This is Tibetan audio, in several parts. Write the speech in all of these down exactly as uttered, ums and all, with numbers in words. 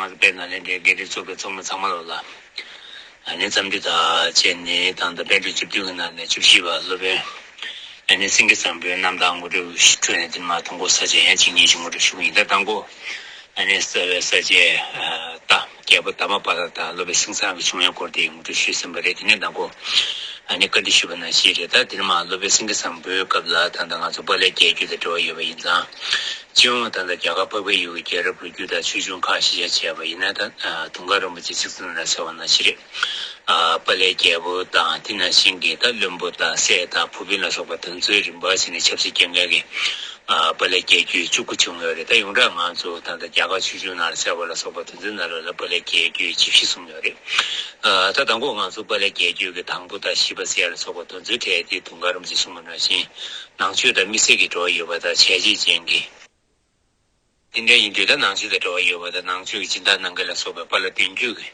ང་ཚོ་དཔལ་ནཱ་ལེནྡྲའི་དགེ་འདུན་ཚོགས་པའི་ཚོགས་མི་ཚང་མ་ལོ་ལ། ཨ་ནི་འཚམས་འདྲི་དང་བཅས་ནས་ད་ལྟ་པཎ་གྲུབ་བཅུ་བདུན་གྱི་ནང་ནས་བཅུ་བཞི་པ་སློབ་དཔོན། ཨ་ནི་སེང་གེ་བཟང་པོའི་རྣམ་ཐར་ངོ་སྤྲོད་ཞུ་འཕྲོས་ནས་དེ་མ་དང་པོ་ས་བཅད་ཡང་གཅིག་གཉིས་ཤིག་ངོ་སྤྲོད་ཞུ་གི་ཡིན། ད་དང་པོ་ཨ་ནི་རྩ་བའི་ས་བཅད་ད་རྒྱལ་པོ་དྷརྨ་པཱ་ལ་དང་སློབ་དཔོན་སེང་བཟང་གི་བྱུང་བའི་སྐོར་དེ་ངོ་སྤྲོད་ཞུས་ཟིན་པ་རེད། དེ་ནས་དང་པོ་ཨ་ནི་བཀའ་འདྲི་ཞུས་པ་ནང་བཞིན་རེད། ད་དེ་མ་སློབ་དཔོན་སེང་གེ་བཟང་པོའི་སྐབས་ལ་ད་ལྟ་ང་ཚོ་དཔལ་ལྡན་རྒྱལ་རྒྱུད་དང་འབྲེལ་བ་ཡོད་པ་ཡིན་ཙང་། སྤྱི་ཡོངས་ད་ལྟ་རྒྱ་གར་འཕགས་པའི་ཡུལ་གྱི་རྒྱལ་རབས་ལོ་རྒྱུས་དང་ཆོས་འབྱུང་ཁག་གཞི་བཞག་བྱས་པ་ཡིན་ན། ད་དུང་དཀར་རིན་པོ་ཆེ་ཚིག་མཛོད་ནང་གསལ་བ་ནང་བཞིན་རེད། ཨ་དཔལ་ལྡན་རྒྱལ་པོ་དང་དེ་ནང་བཞིན་གྱི་ད་བློན་པོ་དང་སྲས་དང་བུ་སྤུན་ལ་སོགས་པ་དེ་ཚོའི་རིམ་པ་བྱས་ནས་ཆབ་སྲིད་སྐྱོང་མཁན་གྱི་ཨ་དཔལ་ལྡན་རྒྱལ་རྒྱུད་བཅུ་དགུ་བྱུང་ཡོད་རེད། ད་ཡོངས་གྲགས་ང་ཚོ་ད་ལྟ་རྒྱ་གར་ཆོས་འབྱུང་ནང་གསལ་བ་ལ་སོགས་པ་དེ་ཚོའི་ནང་ལོགས་ལ་དཔལ་ལྡན་རྒྱལ་རྒྱུད་བཅུ་བཞི་གསུངས་ཡོད་རེད། ཨ་ད་དང་པོ་ང་ཚོ་དཔལ་ལྡན་རྒྱལ་རྒྱུད་ཀྱི་དང་པོ་དང་བཞི་པ་ཟེར་ཡ་ལ་སོགས་པ་དེ་ཚོའི་གྲས་དེ་དུང་དཀར་རིན་པོ་ཆེ་གསུངས་པ་ནང་བཞིན། ནང་ཆོས་དང་དམིགས་བསལ་གྱི་འབྲེལ་བ་ཡོད་པ་དང་བྱས་རྗེས་ཅན་གྱི། དེ་འདྲ་ཡིན་དུས་ད་ནང་ཆོས་དང་འབྲེལ་བ་ཡོད་པ་དང་ནང་ཆོས་ཀྱི་སྦྱིན་བདག་གནང་མཁན་ལ་སོགས་པའི་དཔལ་ལྡན་རྒྱུད་ཀྱི་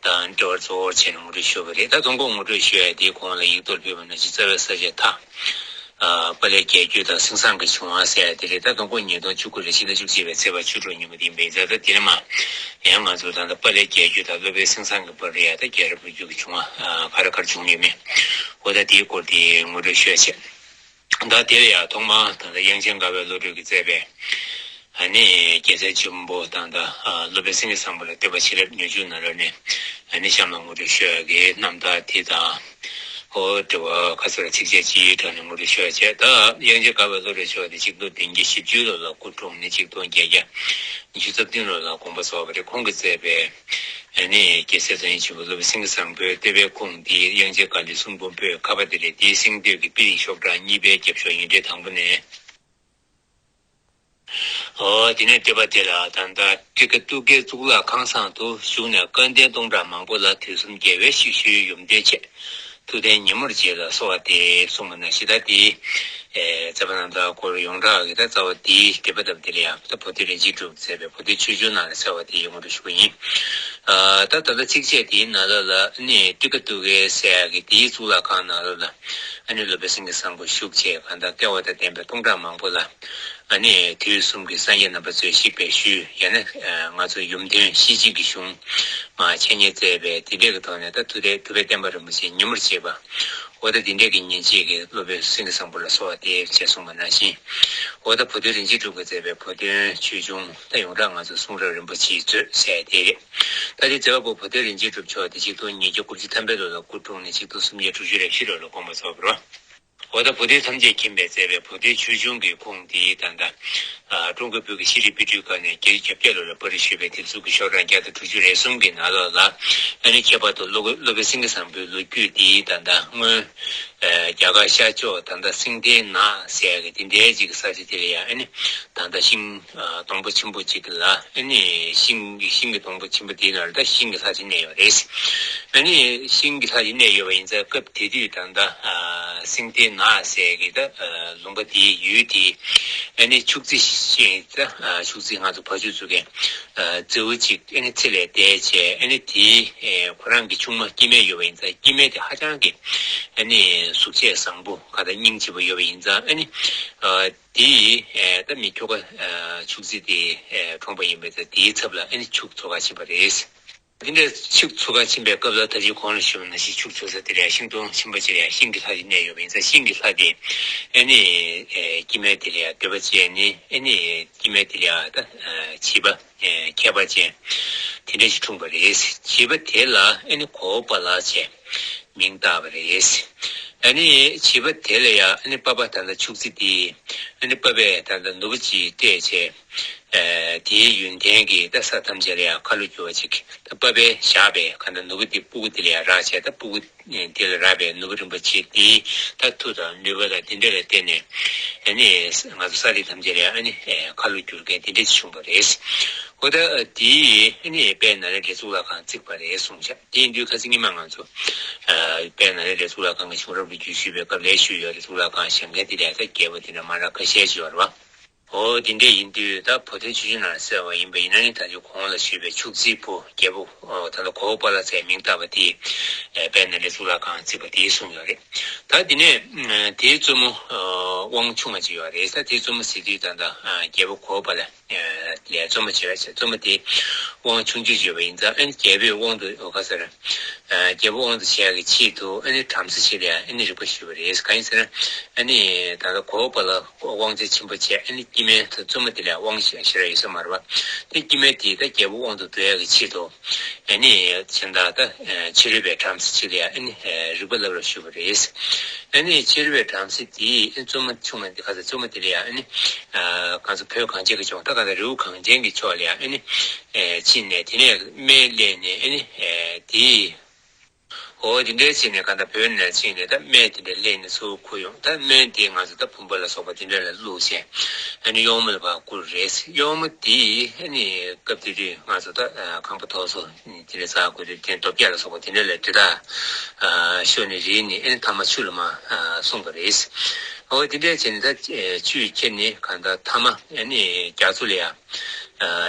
དང་འབྲེལ་བར་གཙོ་བོར་བྱས་ནས་ངོ་སྤྲོད་ཞུས་པ་རེད། ད་དང་པོ་ངོ་སྤྲོད་ཞུ་ཡ་དེའི་གོང་ལ་ཡིག་ཐོག་ཕུལ་བ་ནང་བཞིན་རྩ་བའི་ས་བཅད་མཐའ། ཨ་དཔལ་ལྡན་རྒྱལ་རྒྱུད་དང་སེང་བཟང་གི་བྱུང་བ་ཟེར་ཡ་དེ་རེད། ད་དང་པོ་ཉིས་སྟོང་བཅུ་དགུ་ལོའི་ཕྱི་ཟླ་བཅུ་གཅིག་པའི་ཚེས་པ་བཅུ་དྲུག་ཉིན་མོ་དེ་ཡིན་པས་ད་ལྟ་དེ་ནས་མ་ཡང་ང་ཚོ་ད་ལྟ་དཔལ་ལྡན་རྒྱལ་རྒྱུད་དང་སློབ་དཔོན་སེང་བཟང་གི་བར་ལ་ཡ་ད་རྒྱལ་རབས་ལོ་རྒྱུས་ཀྱི་བྱུང་བ་ཨ་ག་རེ་ག་རེ་བྱུང་ཡོད་མེད། འོ་ད་དེའི་སྐོར་དེ་ངོ་སྤྲོད་ཞུ་ཡ་བྱས། ད་དེ་ལ་ཡང་ཐོག་མར་ད་ལྟ་དབྱངས་ཅན་དགའ་བའི་བློ་གྲོས་ཀྱིས་མཛད་པའི་ཨ་ནི་རྒྱལ་སྲས་ཆེན་པོ་ད་ལྟ་ཨ་སློབ་དཔོན་སེང་གེ་བཟང་པོ་ལ་བསྟོད་པ་བྱིན་རླབས་མྱུར་འཇུག་ནང་ལོགས་ནས་ཨ་ནི་གཤམ་ལ་ངོ་སྤྲོད་ཞུ་ཡག་གི་རྣམ་ཐར་དེ་དང་། ཨོ་དྲི་བ་ཁ་སོ་ལ་ཚིགས་བཅད་གཅིག་དྲངས་ནས་ངོ་སྤྲོད་ཞུ་ཡག་བྱས། ད་དབྱངས་ཅན་དགའ་བའི་བློ་གྲོས་མཆོག་དེ་ཆིག་སྟོང་བདུན་བརྒྱ་བཞི་བཅུ་ལོ་ལ་སྐུ་འཁྲུངས་ནས་ཆིག་སྟོང་བརྒྱད་བརྒྱ་ཉི་ཤུ་རྩ་བདུན་ལོ་ལ་དགོངས་པ་རྫོགས་པ་རེད། ཁོང་གིས་མཛད་པའི་ཨ་ནི་རྒྱལ་སྲས་དང་ཡིན་ཆེན་པོ་སློབ་དཔོན་སེང་གེ་བཟང་པོའི་བསྟོད་པའི་ཁུངས་འདི་དབྱངས་ཅན་དགའ་ལྡན་གསུང་འབུམ་པོད་ཁ་པ་དེ་རེད། དེའི་སེང་བསྟོད་ཀྱི་དཔེ་རིགས་ཤོག་གྲངས་གཉིས་པའི་རྒྱབ་ཤོག་ཡིན་གྲས་དང་པོ་ནས། ཨོ་དེ་ནས་བསྟོད་པ་དེ་ལ་ད་ལྟ་ཏྲི་ཀ་ཏུ་ཀའི་གཙུག་ལག་ཁང་བཟང་དུ་བཞུགས་ནས་སྐལ་ལྡན་སྟོང་ཕྲག་མང་པོ་ལ་དུས་གསུམ་རྒྱལ་བའི་གཤེགས་ཤུལ་ཡུམ་བརྟན་ཆེད་ཐུགས་རྟེན་ཉིན་མོར་བྱེད་ལ་གསོལ་བ་འདེབས་གསུངས་པ་ནང་བཞིན། ད་དེ་ཨེ་མཛད་པ་རྣམ་ཐར་སྐོར་ཡོངས་གྲགས་ཀྱི་ད་རྩ་བ་དེའི་དེབ་དཔེ་དེ་ལ་ཡང་ད་བུ་སྟོན་རིན་ཆེན་གྲུབ་མཛད་པའི་བུ་སྟོན་ཆོས་འབྱུང་ནང་ལ་གསལ་བ་དེ་ཡིན་ངོ་སྤྲོད་ཞུ་གི་ཡིན། ཨ་ད་ད་ལྟ་ཚིགས་བཅད་དེའི་ནང་ལོགས་ལ་ནི་ཏྲི་ཀ་ཏུ་ཀའི་ཟེར་ཡག་གི་དེའི་གཙུག་ལག་ཁང་ནང་ལོགས་ལ་ཨ་ནི་སློབ་དཔོན་སེང་གེ་བཟང་པོ་བཞུགས་བྱས་གང་ལྟར་བསྟོད་པ་དང་ལྡན་པའི་སྟོང་ཕྲག་མང་པོ་ལ་ཨ་ནི་དུས་གསུམ་གྱི་སངས་རྒྱས་རྣམ་པ་ཚོས་གཤེགས་པའི་ཤུལ་ཡང་ན་ང་ཚོ་ཡུམ་བརྟན་ཤེར་ཕྱིན་གྱི་གཞུང་མར་འཆད་ཉན་མཛད་པའི་དེ་འདྲས་ཀྱི་ཐོག་ནས་ད་ཐུགས་རྗེ་ཐུབ་པའི་བསྟན་པ་རིན་པོ་ཆེ་ཉིན་མོར་བྱེད་པ། འོ་ད་དེ་འདྲས་ཀྱི་ཉིན་བྱེད་ཀྱི་སློབ་དཔོན་སེང་གེ་བཟང་པོ་ལ་གསོལ་བ་འདེབས་བྱས་གསུངས་པ་ནང་བཞིན། འོ་ད་བུ་སྟོན་རིན་ཆེན་གྲུབ་ཀྱིས་མཛད་པའི་བུ་སྟོན་ཆོས་འབྱུང་ད་ཡོངས་གྲགས་ང་ཚོ་གསུང་རབ་རིན་པོ་ཆེའི་མཛོད་ཟེར་དེ་རེད། ད་དེ་མཛད་པ་པོ་བུ་སྟོན་རིན་ཆེན་གྲུབ་མཆོག་དེ་ཆིག་སྟོང་ཉིས་བརྒྱ་དགུ་བཅུ་ཐམ་པའི་ལོ་ལ་སྐུ་འཁྲུངས་ནས་ཆིག་སྟོང་སུམ་བརྒྱ་དྲུག་ཅུ་རེ་བཞི་ལོ་ལ་དགོངས་པ་རྫོགས་པ་རེད། འོ་ད་བུ་སྟོན་ཐམས་ཅད་མཁྱེན་པས་མཛད་པའི་བུ་སྟོན་ཆོས་འབྱུང་གི་ཁུངས་དེ་ད་ལྟ་ཨ་ཀྲུང་གོའི་བོད་ཀྱི་ཤེས་རིག་དཔེ་སྐྲུན་ཁང་ནས་བརྒྱད་ཅུ་གྱ་བརྒྱད་ལོ་ལ་པར་རིས་ཞུས་པའི་དེབ་གཟུགས་ཀྱི་ཤོག་གྲངས་བརྒྱ་དང་དྲུག་ཅུ་རེ་གསུམ་གྱི་ནང་ལོགས་ལ་ཨ་ནི་ཁྱད་པར་དུ་སློབ་དཔོན་སེང་གེ་བཟང་པོའི་ལོ་རྒྱུས་དེ་ད་ལྟ་སྔོན་ཨ་རྒྱ་གར་ཤར་ཕྱོགས་ད་ལྟ་སེང་ལྡེང་ནགས་ཟེར་ཡག་གི་དེ་འདྲའི་ཅིག་གི་ས་ཆ་དེ་ལ་ཡང་ཨ་ནི་ད་ལྟ་ཤིང་ཨ་སྡོང་པོ་ཆེན་པོ་ཅིག་ལ་ཨ་ནི་ཤིང་ཤིང་གི་སྡོང་པོ་ཆེན་པོ་དེའི་ནང་ལ་ད་ཤིང་གི་ལྷ་ཅིག་གནས་ཡོད་རེད། ཨ་ནི་ཤིང་གི་ལྷ་ཅིག་གནས་ཡོད་པ་ཡིན་ཙང་སྐབས་དེ་དུས་ད་ལྟ་ཨ་སེང་ལྡེང་ནགས་ཟེར་གི་ད་ཨ་ལུང་པ་དེའི་ཡུལ་དེ་ཨ་ནི་ཕྱུགས་རྫི་ཤིང་ད་ཨ་ཕྱུགས་རྫི་ང་ཚོ་བ་ཕྱུགས་ཚོ་གི་ཨ་རྫི་བོ་ཅིག་ཨ་ནི་ཚེ་ལས་འདས་བྱས། ཨ་ནི་དེའི་ཨ་ཁོ་རང་གི་ཆུང་མ་སྐྱེ་དམན་ཡོད་པ་ཡིན་ཙང་སྐྱེ་དམན་དེ་ཧ་ཅང་གི་ཨ་ནི་གཟུགས་བྱད་བཟང་པོ་ཁ་ད་སྙིང་རྗེ་པོ་ཡོད་པ་ཡིན་ཙང་ཨ་ནི་ཨ་དེ་ཡིས་ཨ་ད་མི་ཁྱོ་ག་ཨ་ཕྱུགས་རྫི་དེ་ཨ་གྲོངས་པ་ཡིན་པས་ད་དེའི་ཚབ་ལ་ཨ་ནི་ཕྱུགས་འཚོ་གར་ཕྱིན་པ་རེད། དེ་འདྲའི་ཕྱུགས་འཚོ་གར་ཕྱིན་པའི་སྐབས་ལ་ད་ཅི་གོང་ལ་ཞུས་པ་ནང་བཞིན་ཕྱུགས་འཚོ་ས་དེ་ལ་ཡང་ཤིང་སྡོང་ཆེན་པོ་ཅིག་ལ་ཡང་ཤིང་གི་ལྷ་ཅིག་གནས་ཡོད་པ་ཡིན་ཙང་ཤིང་གི་ལྷ་དེ་ཨ་ནི་ཨེ་སྐྱེ་དམན་དེ་ལ་ཡང་འདོད་པ་བྱས་ནས་ཨ་ནི་སྐྱེ་དམན་དེ་ལ་ཡང་ད་ཨ་བྱིས་པ་ཨེ་མཁས་པ་ཅན་དེ་འདྲ་ཞིག་འཁྲུངས་པ་རེད། བྱིས་པ་དེ་ལ་ཨ་ནི་གོ་བོ་པཱ་ལགས་ཅེས་མིང་བཏགས་པ་རེད། ཨ་ནི་བྱིས་པ་དེ་ལ་ཡང་ཨ་ནི་པ་ཕ་ད་ལྟ་ཕྱུགས་རྫི་དེ་ཨ་ནི་པ་ཕས་ད་ལྟ་ནོར་བུ་ཅིག་སྤྲད་བྱས། ཨ་དེའི་ཡོན་ཏན་གྱིས་ད་ས་ཐམས་ཅད་ལ་ཡང་ཁ་ལོ་བསྒྱུར་བ་ཅིག་ད་པ་ཕས་བཞག་པའི་གང་ལྟར་ནོར་བུ་དེ་སྤུ་གུ་དེ་ལ་ཡང་རག་བྱས། ད་སྤུ་གུ་དེ་ལ་རག་པའི་ནོར་བུ་རིན་པོ་ཆེ་དེ་ད་མཐུ་དང་ནུས་པ་དང་དེ་འདྲ་ལ་བརྟེན་ནས་ཨ་ནི་ང་ཚོ་ས་དེ་ཐམས་ཅད་ལ་ཡང་ཨ་ནི་ཁ་ལོ་བསྒྱུར་མཁན་དེ་འདྲ་ཅིག་བྱུང་བ་རེད། འོ་ད་དེའི་ཨ་ནི་དཔལ་ནཱ་ལེནྡྲའི་གཙུག་ལག་ཁང་བརྩིགས་པ་རེད་གསུངས་བྱས། དེ་ཡིན་དུས་ཁ་སང་ཉི་མ་ང་ཚོ་ཨ་དཔལ་ནཱ་ལེནྡྲའི་གཙུག་ལག་ཁང་གི་བྱུང་རབས་ལོ་རྒྱུས་ཞུས་པའི་སྐབས་ལ་ཞུས་ཡོད་རེད། གཙུག་ལག་ཁང་བཞེངས་མཁན་དེ་ལ་ད་རྒྱལ་པོ་དེ་འདྲ་མང་དྲགས་ཁ་ཤས་ཅིག་ཡོད་རེད་བ། འོ་དེ་འདྲས་ཡིན་དུས་ད་བོ་དོན་ཆུང་ཆུང་ནང་གསལ་བ་ཡིན་པ་ཡིན་ན་ནི། ད་ཆ་གོང་ལ་ཞུས་པའི་ཕྱུགས་རྫིའི་བུ་རྒྱལ་པོ་ད་ལྟ་གོ་བོ་པ་ལ་ཟེར་མིང་བཏགས་པ་དེས་དཔལ་ནཱ་ལེནྡྲའི་གཙུག་ལག་ཁང་བརྩིགས་པ་དེའི་གསུང་ཡོད་རེད། ད་དེ་ནས་དེའི་བཙུན་མོ་དབང་ཆུང་བ་ཅིག་ཡོད་རེད། ད་དེའི་བཙུན་མོ་ཟེར་དུས་ད་ལྟ་རྒྱལ་པོ་གོ་བོ་པ་ལ་ལས་བཙུན་མོ་བྱས་པ་བྱས། བཙུན་མོ་དེ་དབང་ཆུང་ཆུང་ཅིག་ཡོད་པ་ཡིན་ཙང་། ཨ་ནི་རྒྱལ་པོས་དབང་དུ་ཨོ་ག་ཟེར། རྒྱལ་པོ་དབང་དུ་བྱེད་ཡག་གི་ཆེད་དུ་ཨ་ནི་བྲམ་ཟེ་ཞིག་ལ་ཨ་ནི་རིག་པ་ཞུས་པ་རེད། གང་ཡིན་ཟེར་ན། ཨ་ནི་ད་ལྟ་གོ་བོ་པ་ལ་དབང་ཆ་ཆེན་པོ་བྱས། ཨ་ནི་སྐྱེ་དམན་དང་བཙུན་མོ་དེ་ལ་དབང་ཞེ་དྲག་ཡོད་ས་མ་རེད་པ། དེ་སྐྱེ་དམན་དེས་ད་རྒྱལ་པོ་དབང་དུ་བསྡུ་ཡག་གི་ཆེད་དུ། ཨ་ནི་གཞན་དག་ད་ཕྱི་རོལ་པའི་བྲམ་ཟེ་ཅིག་ལ་ཨ་ནི་རིག་པ་བསླབ་རོགས་ཞུས་པ་རེད། ཨ་ནི་ཕྱི་རོལ་པའི་བྲམ་ཟེ་དེས་ཨ་ནི་བཙུན་མོ་ཆུང་བ་འདི་ག་ཟེར། བཙུན་མོ་དེ་ལ་ཡང་ཨ་ནི་ཨ་ག་ཚོད་བོད་གངས་ཅན་གྱི་ལྗོངས། ད་ག་ད་རི་བོ་གངས་ཅན་གྱི་ཕྱོགས་ལ་ཡང་ཨ་ནི་ཨེ་ཕྱིན་ནས། དེ་ནས་སྨན་བླངས་ནས་ཨ་ནི་ཨེ་དེ། འོ་དེ་འདྲས་བྱས་ནས་ག་ད་བོད་ནས་ཕྱིན་ནས་ད་སྨན་དེ་འདྲ་བླངས་ནས་ཚུར་ཁུར་ཡོང་། ད་སྨན་དེ་ང་ཚོ་ད་བུམ་པ་ལ་སོགས་པ་དེ་འདྲ་ལ་བླུགས་བྱས། ཨ་ནི་གཡོག་མོ་ལ་ཕར་བསྐུར་རེད། གཡོག་མོ་དེས་ཨ་ནི་སྐབས་དེ་དུས་ང་ཚོ་ད་ཨ་ཁང་པ་ཐོག་སོ་དེ་འདྲ་ཟ་དགོས་དུས། དེ་རྡོ་བརྒྱ་ལ་སོགས་པ་དེ་འདྲ་ལ་འབྲི་ཐག་ཨ་ཤོར་ནས་རིལ་ནས་ཨ་ནི་མཐའ་མ་ཆུ་ལ་མར་ཨ་སོང་བ་རེད། འོ་དེ་འདྲས་བྱས་ནས་ད་ཆུས་ཁྱེར་ནས་ག་ད་མཐའ་མ་ཨ་ནི་རྒྱ་མཚོ་ལ་ཡ་ཨ་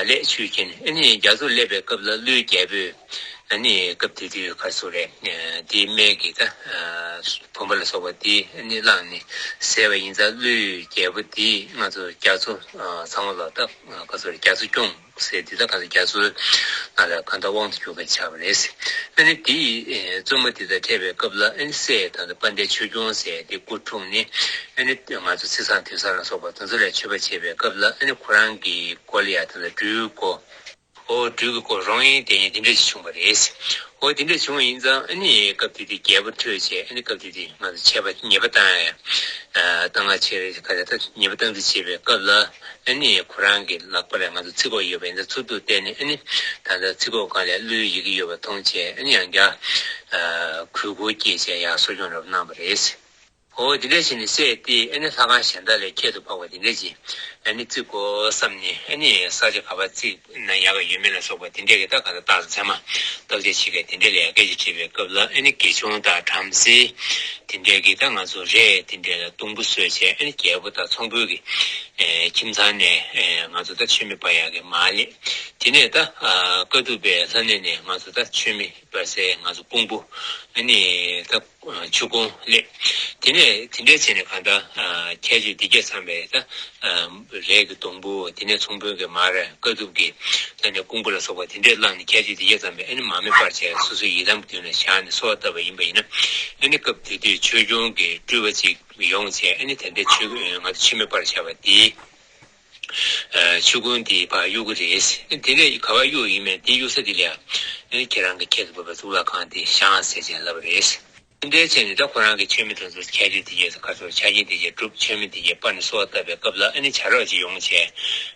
སླེབས། ཆུས་ཁྱེར་ནས་ཨ་ནི་རྒྱ་མཚོ་སླེབས་པའི་སྐབས་ལ་ཀླུའི་རྒྱལ་པོས་ཨ་ནི་སྐབས་དེ་དུས་ག་ཚོད་རེད། ཨ་དེའི་སྨན་གྱི་ད་ཨ་བུམ་པ་ལ་སོགས་པ་དེ་ཨ་ནི་བླངས་ནས་བཟས་པ་ཡིན་ཙང་། ཀླུའི་རྒྱལ་པོ་དེས་ང་ཚོ་རྒྱ་མཚོ་ཨ་ཚང་མ་ལ་ད་ག་ཚོད་རེད། རྒྱ་མཚོ་སྐྱོང་ཟེར་དེ་ད་ག་ཚོད་རྒྱ་མཚོའི་ནང་ལ་ག་ད་དབང་དུ་བཅུག་མཁན་ཆགས་པ་རེད། ཨ་ནི་དེའི་ཨེ་བཙུན་མོ་དེ་དང་འཕྲད་པའི་སྐབས་ལ་ཨ་ནི་སྲས་ད་ལྟ་དཔལ་ལྡན་ཆོས་སྐྱོང་ཟེར་དེ་སྐུ་འཁྲུངས་ནས། ཨ་ནི་ང་ཚོ་ཚེས་བཟང་དུས་བཟང་ལ་སོགས་པ་དེ་ཚོ་ལ་མཆོད་པ་བྱེད་པའི་སྐབས་ལ། ཨ་ནི་ཁོ་རང་གི་མགོ་ལ་ཡ་ད་ལྟ་སྦྲུལ་མགོ། འོ་སྦྲུལ་གྱི་མགོ་རོང་ཡན་དེ་ཡིན་དེ་འདྲ་ཞིག་བྱུང་བ་རེད། འོ་དེ་འདྲ་བྱུང་བ་ཡིན་ཙང་། ཨ་ནི་སྐབས་དེ་དུས་རྒྱལ་པོ་ཁྲོས་བྱས། ཨ་ནི་སྐབས་དེ་དུས་ང་ཚོ་ཆད་པ་ཉེས་པ་བཏང་ཡ་ཨ་བཏང་ང་བྱས་པའི་ག་རེ་ད་ཉེས་པ་བཏང་རྩིས་བྱེད་པའི་སྐབས་ལ། ཨ་ནི་ཁོ་རང་གི་ལག་པ་ལ་ང་ཚོ་ཚིགས་ཁོག་ཡོད་པ་ཡིན་ཙང་། ཚུར་དུ་བལྟས་ནས་ཨ་ནི་ད་ལྟ་ཚིགས་ཁོག་སྒང་ལ་ཀླུའི་ཡི་གེ་ཡོད་པ་མཐོང་བྱས། ཨ་ནི་ཡང་བསྐྱར་ཨ་གུས་བཀུར་སྐྱེས་བྱས་ཡར་གསོ་སྐྱོང་རབ་གནང་བ་རེད། འོ་དེ་འདྲ་བྱས་ནས་སྲས་དེས་ཨ་ནི་ལྷ་ཁང་གཞན་དག་ལས་ཁྱད་དུ་འཕགས་པ་དེ་འདྲ་ཅིག་ཨ་ནི་བརྩིག་དགོས་བསམ་ནས། ཨ་ནི་ས་ཆ་ག་པར་བརྩིགས་ན་ཡག་ག་ཡོད་མེད་ལ་སོགས་པ་དེ་འདྲས་ཀྱི་ད་ག་ད་བརྟག་ཚད་མ་བརྟག་དཔྱད་བྱེད་མཁན་དེ་འདྲས་ལ་ཡང་སྐད་ཆ་དྲིས་པའི་སྐབས་ལ། ཨ་ནི་དགེ་སྦྱོང་དང་བྲམ་ཟེ་དེ་འདྲས་ཀྱིས་ད་ང་ཚོ་རས་དེ་འདྲས་ལ་སྡོང་པོ་བཟོས་བྱས། ཨ་ནི་རྒྱལ་པོ་དང་ཚོང་དཔོན་གྱི་ཨེ་ཁྱིམ་ཚང་ནས་ཨེ་ང་ཚོ་ད་མཆོད་མེ་སྤར་ཡག་གི་མར་སླེབས། དེ་ནས་ད་ཨ་དཀའ་ཐུབ་པའི་ལྷ་གནས་ནས་ང་ཚོ་ད་མཆོད་མེ་སྤར་སའི་ང་ཚོ་ཀོང་པོ། ཨ་ནི་ད་ཆུ་ཀོང་སླེབས། དེ་ནས་དེ་འདྲས་བྱས་ནས་གང་ལྟར་ཨ་ཁྱད་ཆོས་དེ་གས་ཚང་བའི་ད་ཨ་རས་ཀྱི་སྡོང་པོ། དེ་ནས་ཚོང་དཔོན་གྱི་མར། དཀའ་ཐུབ་ཀྱི་ད་ནས་ཀོང་པོ་ལ་སོགས་པ་དེ་འདྲས་བླངས་ནས། ཁྱད་ཆོས་དེ་གས་ཚང་བའི་ཨ་ནི་མར་མེ་སྤར་བྱས། སོ་སོའི་ཡི་དམ་གྱི་མདུན་ལ་བཞག་ནས་གསོལ་བ་བཏབ་པ་ཡིན་པ་ཡིན་ན། ཨ་ནི་སྐབས་དེ་དུས་ཆོས་སྐྱོང་གི་སྤྲུལ་པ་ཅིག་ཡོང་བྱས། ཨ་ནི་ད་ལྟའི་ཆོས་ང་ཚོ་མཆོད་མེ་སྤར་བྱས་པ་དེའི་ཨ་ཆུ་ཀོང་དེ་ཕར་གཡུག་གི་རེད། དེ་ནས་ག་པར་གཡུག་ཡིན་མིན་དེ་གཡུག་ས་དེ་ལ་ཡ་ཨ་ནི་ཁྱེད་རང་གི་ཁྱད་དུ་འཕགས་པའི་གཙུག་ལག་ཁང་དེ་བཞེངས་ཟེར་བྱས་ལབ་པ་རེད། དེ་འདྲའི་བྱས་ནས་ད་ཁོ་རང་གི་མཆོད་མེ་དེ་ཚོ་ཁྱད་ཆོས་དེ་གས་ཁ་ཚོར་ཆ་རྐྱེན་དེ་གས་གྲུབ། མཆོད་མེ་དེ་གས་སྤར་ནས་གསོལ་བ་བཏབ་པའི་སྐབས་ལ། ཨ་ནི་བྱ་རོག་ཅིག་ཡོང་བྱས།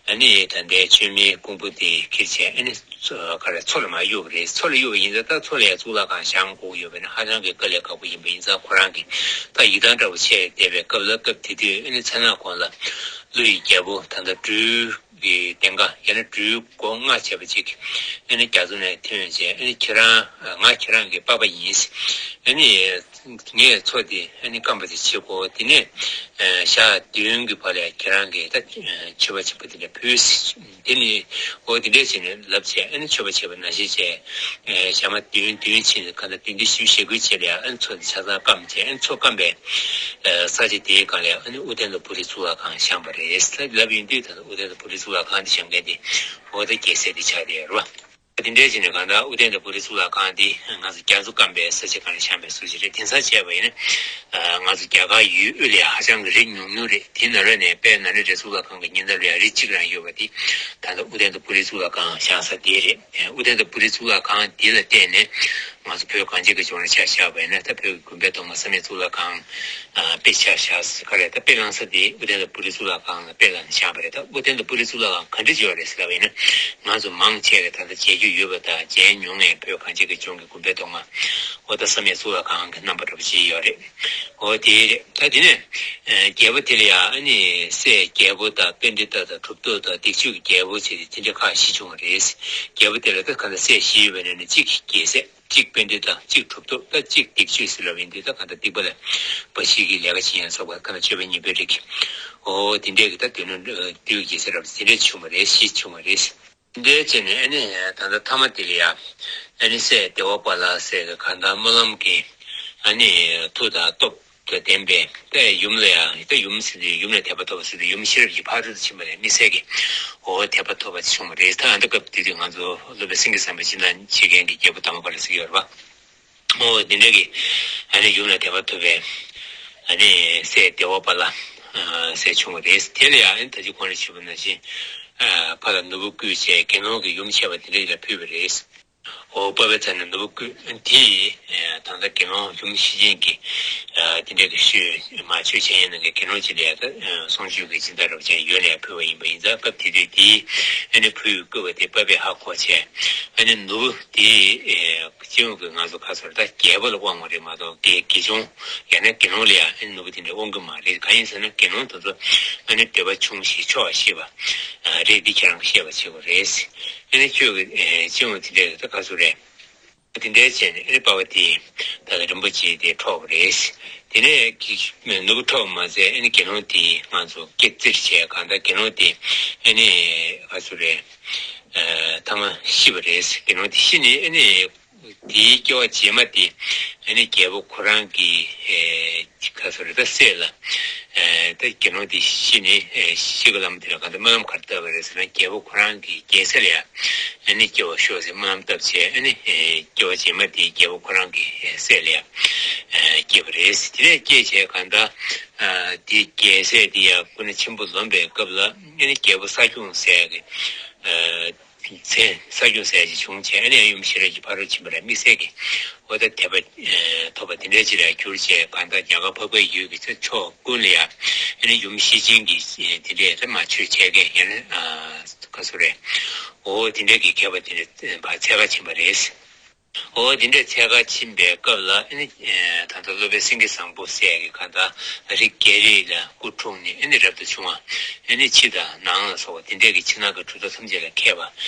ཨ་ནི་ད་ལྟའི་མཆོད་མེའི་ཀོང་པོ་དེ་ཁྱེར་བྱས། ཨ་ནི་མཚོ་ག་རེ་མཚོ་ལ་མར་གཡུགས་པ་རེད། མཚོ་ལ་གཡུགས་པ་ཡིན་ཙང་། ད་མཚོ་ལ་ཡ་གཙུག་ལག་ཁང་བཞེངས་དགོས་ཡོད་པས་ན་ཧ་ཅང་གི་དཀའ་ལས་ཁག་པོ་ཡིན་པ་ཡིན་ཙང་། ཁོ་རང་གིས་ད་ཡི་དམ་འདྲ་པོ་བྱས་བསྡད་པའི་སྐབས་ལ། སྐབས་དེ་དུས་ཨ་ནི་མཚོ་ནག་གོང་ལ་ཀླུ་ཡི་རྒྱལ་པོ་ད་ལྟ་སྦྲུལ་གྱི་གདེངས་ཀ་ཡང་ན་སྦྲུལ་མགོ་ལྔ་བྱས་པ་ཅིག་ཨ་ནི་རྒྱ་མཚོ་ནས་ཐོན་བྱས། ཨ་ནི་ཁྱེད་རང་ང་ཁྱེད་རང་གི་པགས་པ་ཡིན། ཨ་ནི་ངས་མཚོ་དེ་ཨ་ནི་སྐམ་པ་དེ་བྱེད་དགོས། དེ་ནས་ཨ་ཞག་བདུན་གྱི་བར་ལ་ཁྱེད་རང་གིས་ད་མཆོད་པ་ཆེན་པོ་དེ་འདྲ་ཕུལ། དེ་ནི་འོ་དེ་འདྲས་བྱས་ནས་ལབ་བྱས། ཨ་ནི་མཆོད་པ་བྱས་པ་ནང་བཞིན་བྱས། ཨ་ཞག་མ་བདུན་བདུན་ཕྱིན་ནས་གང་ལྟར་བདུན་བདུན་བཞི་བཅུ་ཞེ་དགུའི་རྗེས་ལ་ཡ་ཨ་ནི་མཚོ་དེ་ཆ་ཚང་སྐམ་བྱས། ཨ་ནི་མཚོ་སྐམ་པའི་ཨ་ས་ཆ་དེའི་སྒང་ལ་ཡ་ཨ་ནི་ཨུ་ཏན་ཏ་པུ་རི་གཙུག་ལག་ཁང་བཞེངས་པ་རེད། ད་ལབ་ཡིན་དུས་ད་ལྟ་ཨུ་ཏན་ཏ་པུ་རི་གཙུག་ལག་ཁང་དེ་བཞེངས་མཁན་དེ་འོ་ད་རྒྱལ་སྲས་དེ་ཆགས་བསྡད་ཡོད་རེད་པ། དེ་འདྲའི་བྱས་ནས་གང་ལྟར་ཨུ་ཏན་ཏ་པུ་རི་གཙུག་ལག་ཁང་འདི་ང་ཚོ་རྒྱ་མཚོ་སྐམ་པའི་ས་ཆ་སྒང་ལ་བཞེངས་པའི་བཟོ་ཅིག་རེད། དེང་སང་བྱས་པ་ཡིན་ན་ང་ཚོ་རྒྱ་གར་ཡུལ་དབུས་ལ་ཧ་ཅང་གི་རི་ཉུང་ཉུང་རེད། དེ་ནང་ལོགས་ནས་དཔལ་ནཱ་ལེནྡྲའི་གཙུག་ལག་ཁང་གི་ཉེ་འདབས་ལ་རི་གཅིག་རང་ཡོད་པ་དེ་ད་ལྟ་ཨུ་ཏན་ཏ་པུ་རི་གཙུག་ལག་ཁང་བཞེངས་ས་དེ་རེད། ཨུ་ཏན་ཏ་པུ་རི་གཙུག་ལག་ཁང་འདི་ལ་བརྟེན་ནས་ང་ཚོ་བོད་གངས་ཅན་གྱི་ལྗོངས་ལ་ཆ་བཞག་པ་ཡིན་ན། ད་བོད་ཀྱི་དགོན་པའི་ཐོག་མ་བསམ་ཡས་གཙུག་ལག་ཁང་ཨ་དཔེ་ཆ་བཞག་ས་ག་རེ། ད་དཔེ་བླངས་ས་དེ་ཨུ་ཏན་ཏ་པུ་རི་གཙུག་ལག་ཁང་ལ་དཔེ་བླངས་ནས་བཞེངས་པ་རེད། ད་ཨུ་ཏན་ཏ་པུ་རི་གཙུག་ལག་ཁང་ག་འདྲ་ཅིག་ཡོད་རེད་ཟེར་ལབ་པ་ཡིན་ན། ང་ཚོ་མང་ཆེ་གིས་ད་ལྟ་མཇལ་རྒྱུ་ཡོད་པ་དང་མཇལ་མྱོང་ངེས། བོད་གངས་ཅན་གྱི་ལྗོངས་ཀྱི་དགོན་པའི་ཐོག་མ་འོ་ད་བསམ་ཡས་གཙུག་ལག་ཁང་གི་རྣམ་པ་འདྲ་པོ་ཅིག་ཡོད་རེད། འོ་དེ་རེད། ད་དེ་ནས་ཨ་རྒྱལ་པོ་དེ་ལ་ཡང་ཨ་ནི་སྲས་རྒྱལ་པོ་དང་པཎྜི་ཏ་དང་གྲུབ་ཐོབ་དང་སྡིག་སྤྱོད་ཀྱི་རྒྱལ་པོ་བྱས་ཏེ་དེ་འདྲ་ཁག་བཞི་བྱུང་བ་རེད། རྒྱལ་པོ་དེ་ལ་ད་ག་ད་སྲས་བཞི་ཡོད་པའི་ནང་ནས་གཅིག་རྒྱལ་སྲས། གཅིག་པཎྜི་ཏ། གཅིག་གྲུབ་ཐོབ། ད་གཅིག་སྡིག་སྤྱོད་ཟེར་ལབ་ཡིན་དུས། ད་གང་ལྟར་སྡིག་པ་ལ་འབའ་ཞིག་གིས་ལས་ཀ་བྱེད་ཡ་སོགས་པ་གང་ལྟར་སྤྱོད་པ་ངན་པའི་རིགས། ཨོ་དེ་འདྲས་ཀྱི་ད་དོན་ནི་བདུད་ཀྱི་ཟེར་རབ་དེ་འདྲས་བྱུང་བ་རེད། ཤི་བྱུང་བ་རེད། དེ་འདྲས་བྱས་ནས་ཨ་ནི་ད་ལྟ་ཐ་མ་དེ་ལ་ཡ་ཨ་ནི་སྲས་བདེ་བ་པ་ལ་ཟེར་གི་གང་ལྟར་སྨོན་ལམ་གྱི་ཨ་ནི་མཐུ་དང་སྟོབས་དང་ལྡན་པའི་ད་ཡུམ་ལ་ཡ་ད་ཡུམ་ཟེར་དུས་ཡུམ་ལ་དད་པ་ཐོབ་པ་ཟེར་དུས་ཡུམ་ཤེས་རབ་ཀྱི་ཕ་རོལ་ཏུ་ཕྱིན་པ་ལས་དམིགས་བསལ་གྱི་ཨོ་དད་པ་ཐོབ་པ་བྱུང་བ་རེད། ད་ཨ་ད་སྐབས་དེ་དུས་ང་ཚོ་སློབ་དཔོན་སེང་གེ་བཟང་པོའི་སྤྱན་སྟངས་བྱེད་མཁན་གྱི་རྒྱལ་པོ་དར་མ་པ་ལ་ཟེར་གྱི་ཡོད་རེད་པ། ཨོ་དེ་འདྲ་གི་ཨ་ནི་ཡུམ་ལ་དད་པ་ཐོབ་པའི་ཨ་ནི་སྲས་བདེ་བ་པ་ལ་ཨ་ཟེར་བྱུང་བ་རེད། དེ་ལ་ཡང་ཨ་ནི་ད་ཅི་གོང་ལ་ཞུས་པ་ནང་བཞིན་ཨ་ཕ་ལ་ནོར་བུ་བརྐུས་བྱས་དགེ་སློང་གི་ཡུམ་ཆད་པ་དེ་འདྲ་ཞིག་ལ་ཕུལ་བ་རེད། ཨོ་བབས་པའི་ཚེ་ན་ནོར་བུ་བརྐུས་དེ་ད་ལྟ་དགེ་སློང་ཡུམ་ཤེས་ཅན་གྱི་ཨ་དེ་འདྲ་གི་ཤོད་མ་ཆོས་འཆད་ཉན་གནང་མཁན་དགེ་སློང་ཅིག་ལ་ཡང་ད་གསུང་ཆོས་ཀྱི་སྦྱིན་བདག་རབ་ཅན་ཡོད་ལ་ཡང་ཕུལ་བ་ཡིན་པ་ཡིན་ཙང་སྐབས་དེ་དུས་དེའི་ཨ་ནི་ཕུལ་བའི་བརྐུས་པ་དེ་བབས་པས་ཧ་གོ་བྱས་ཨ་ནི་ནོར་བུ་དེ། སྤྱི་ཡོངས་ཀྱི་ང་ཚོ་ཁ་སོར་ད་རྒྱལ་པོ་ལ་དབང་བ་རེད་མ་གཏོགས་དགེ་དགེ་སྦྱོང་ཡང་ན་དགེ་སློང་ལ་ཡང་ཨ་ནི་ནོར་བུ་དེ་འདྲ་དབང་གི་མ་རེད། གང་ཡིན་ཟེར་ན་དགེ་སློང་དེ་ཚོ་ཨ་ནི་འདོད་པ་ཆུང་ཞིང་ཆོག་ཤེས་པ་རེད། འདི་ཁྱེད་རང་གིས་ཤེས་པ་བྱེད་དགོས་རེད། ཨ་ནི་ཁྱོད་ཀྱི་སྤྱི་ཡོངས་དེ་འདྲ་ད་ཁ་སོ་རེད། དེ་འདྲ་བྱས་ནས་ཨ་ནི་པ་བ་དེ་ད་ལ་རིན་པོ་ཆེ་དེ་འཕྲོག་པ་རེད། དེ་ནས་ནོར་བུ་འཕྲོག་མ་ཚད་ཨ་ནི་དགེ་སློང་དེ་ང་ཚོ་སྐེ་བཙིར་བྱས་གང་ལྟར་དགེ་སློང་དེ་ཨ་ནི་ཁ་སོ་རེད། ཐ་མ་ཤི་བ་རེད། དགེ་སློང་དེ་ཤི་ནས་ཨ་ནི་དེའི་སྐྱེ་བ་རྗེས་མ་དེ་ཨ་ནི་རྒྱལ་པོ་ཁོ་རང་གི་ཁ་སོ་རེ་ད་སྲས་ལ་ད་དགེ་སློང་དེ་ཤི་ནས་ཤི་གི་ལམ་དེ་ལ་གང་ལྟར་སྨོན་ལམ་ག་རེ་བཏབ་པ་རེད་ཟེར་ན་རྒྱལ་པོ་ཁོ་རང་གི་རྒྱལ་ས་ལ་ཡ་ཨ་ནི་སྐྱེ་བ་ཤོག་ཟེར་སྨོན་ལམ་བཏབ་བྱས་ཨ་ནི་སྐྱེ་བ་རྗེས་མ་དེ་རྒྱལ་པོ་ཁོ་རང་གི་སྲས་ལ་ཡ་སྐྱེས་པ་རེད། དེ་ནས་སྐྱེས་བྱས་གང་ལྟར་དེ་རྒྱལ་སྲས་དེ་ཡ་སྐུ་ན་ཆེན་པོ་ལོན་པའི་སྐབས་ལ་ཨ་ནི་རྒྱལ་པོ་ས་སྐྱོང་ཟེར་གི་མཚན་ས་སྐྱོང་ཟེར་ཅིག་བྱུང་བྱས་ཨ་ནི་ཡུམ་ཤེས་རབ་ཀྱི་ཕ་རོལ་ཕྱིན་པ་ལ་དམིགས་བསལ་གྱི་འོ་ད་དད་པ་ཐོབ་པ་དེ་འདྲའི་ཅིག་ལ་གྱུར་བྱས་གང་ལྟར་རྒྱ་གར་འཕགས་པའི་ཡུལ་གྱི་ཕྱོགས་ཀུན་ལ་ཡང་ཨ་ནི་ཡུམ་ཤེས་ཅན་གྱི་དེ་འདྲའི་ལ་མ་ཆོས་བྱས་མཁན་ཡང་ན་ཁ་སོ་རེད། འོ་དེ་འདྲའི་གི་མཁས་པ་དེ་འདྲ་ཕར་འཚོལ་ག་ཕྱིན་པ་རེད། འོ་དེ་འདྲའི་འཚོལ་ག་ཕྱིན་པའི་སྐབས་ལ་ཨ་ནི་ད་ལྟ་སློབ་དཔོན་སེང་གེ་བཟང་པོ་ཟེར་གི་གང་ལྟར་རི་རྒྱལ་རིགས་ལ་སྐུ་འཁྲུངས་ནས་ཨ་ནི་རབ་ཏུ་བྱུང་བ་ཨ་ནི་ཕྱི་དང་ནང་ལ་སོགས་པ་དེ་འདྲའི་གི་ཕྱི་ནང་གི་གྲུབ་མཐའ་ཐམས་ཅད་ལ་མཁས་པ་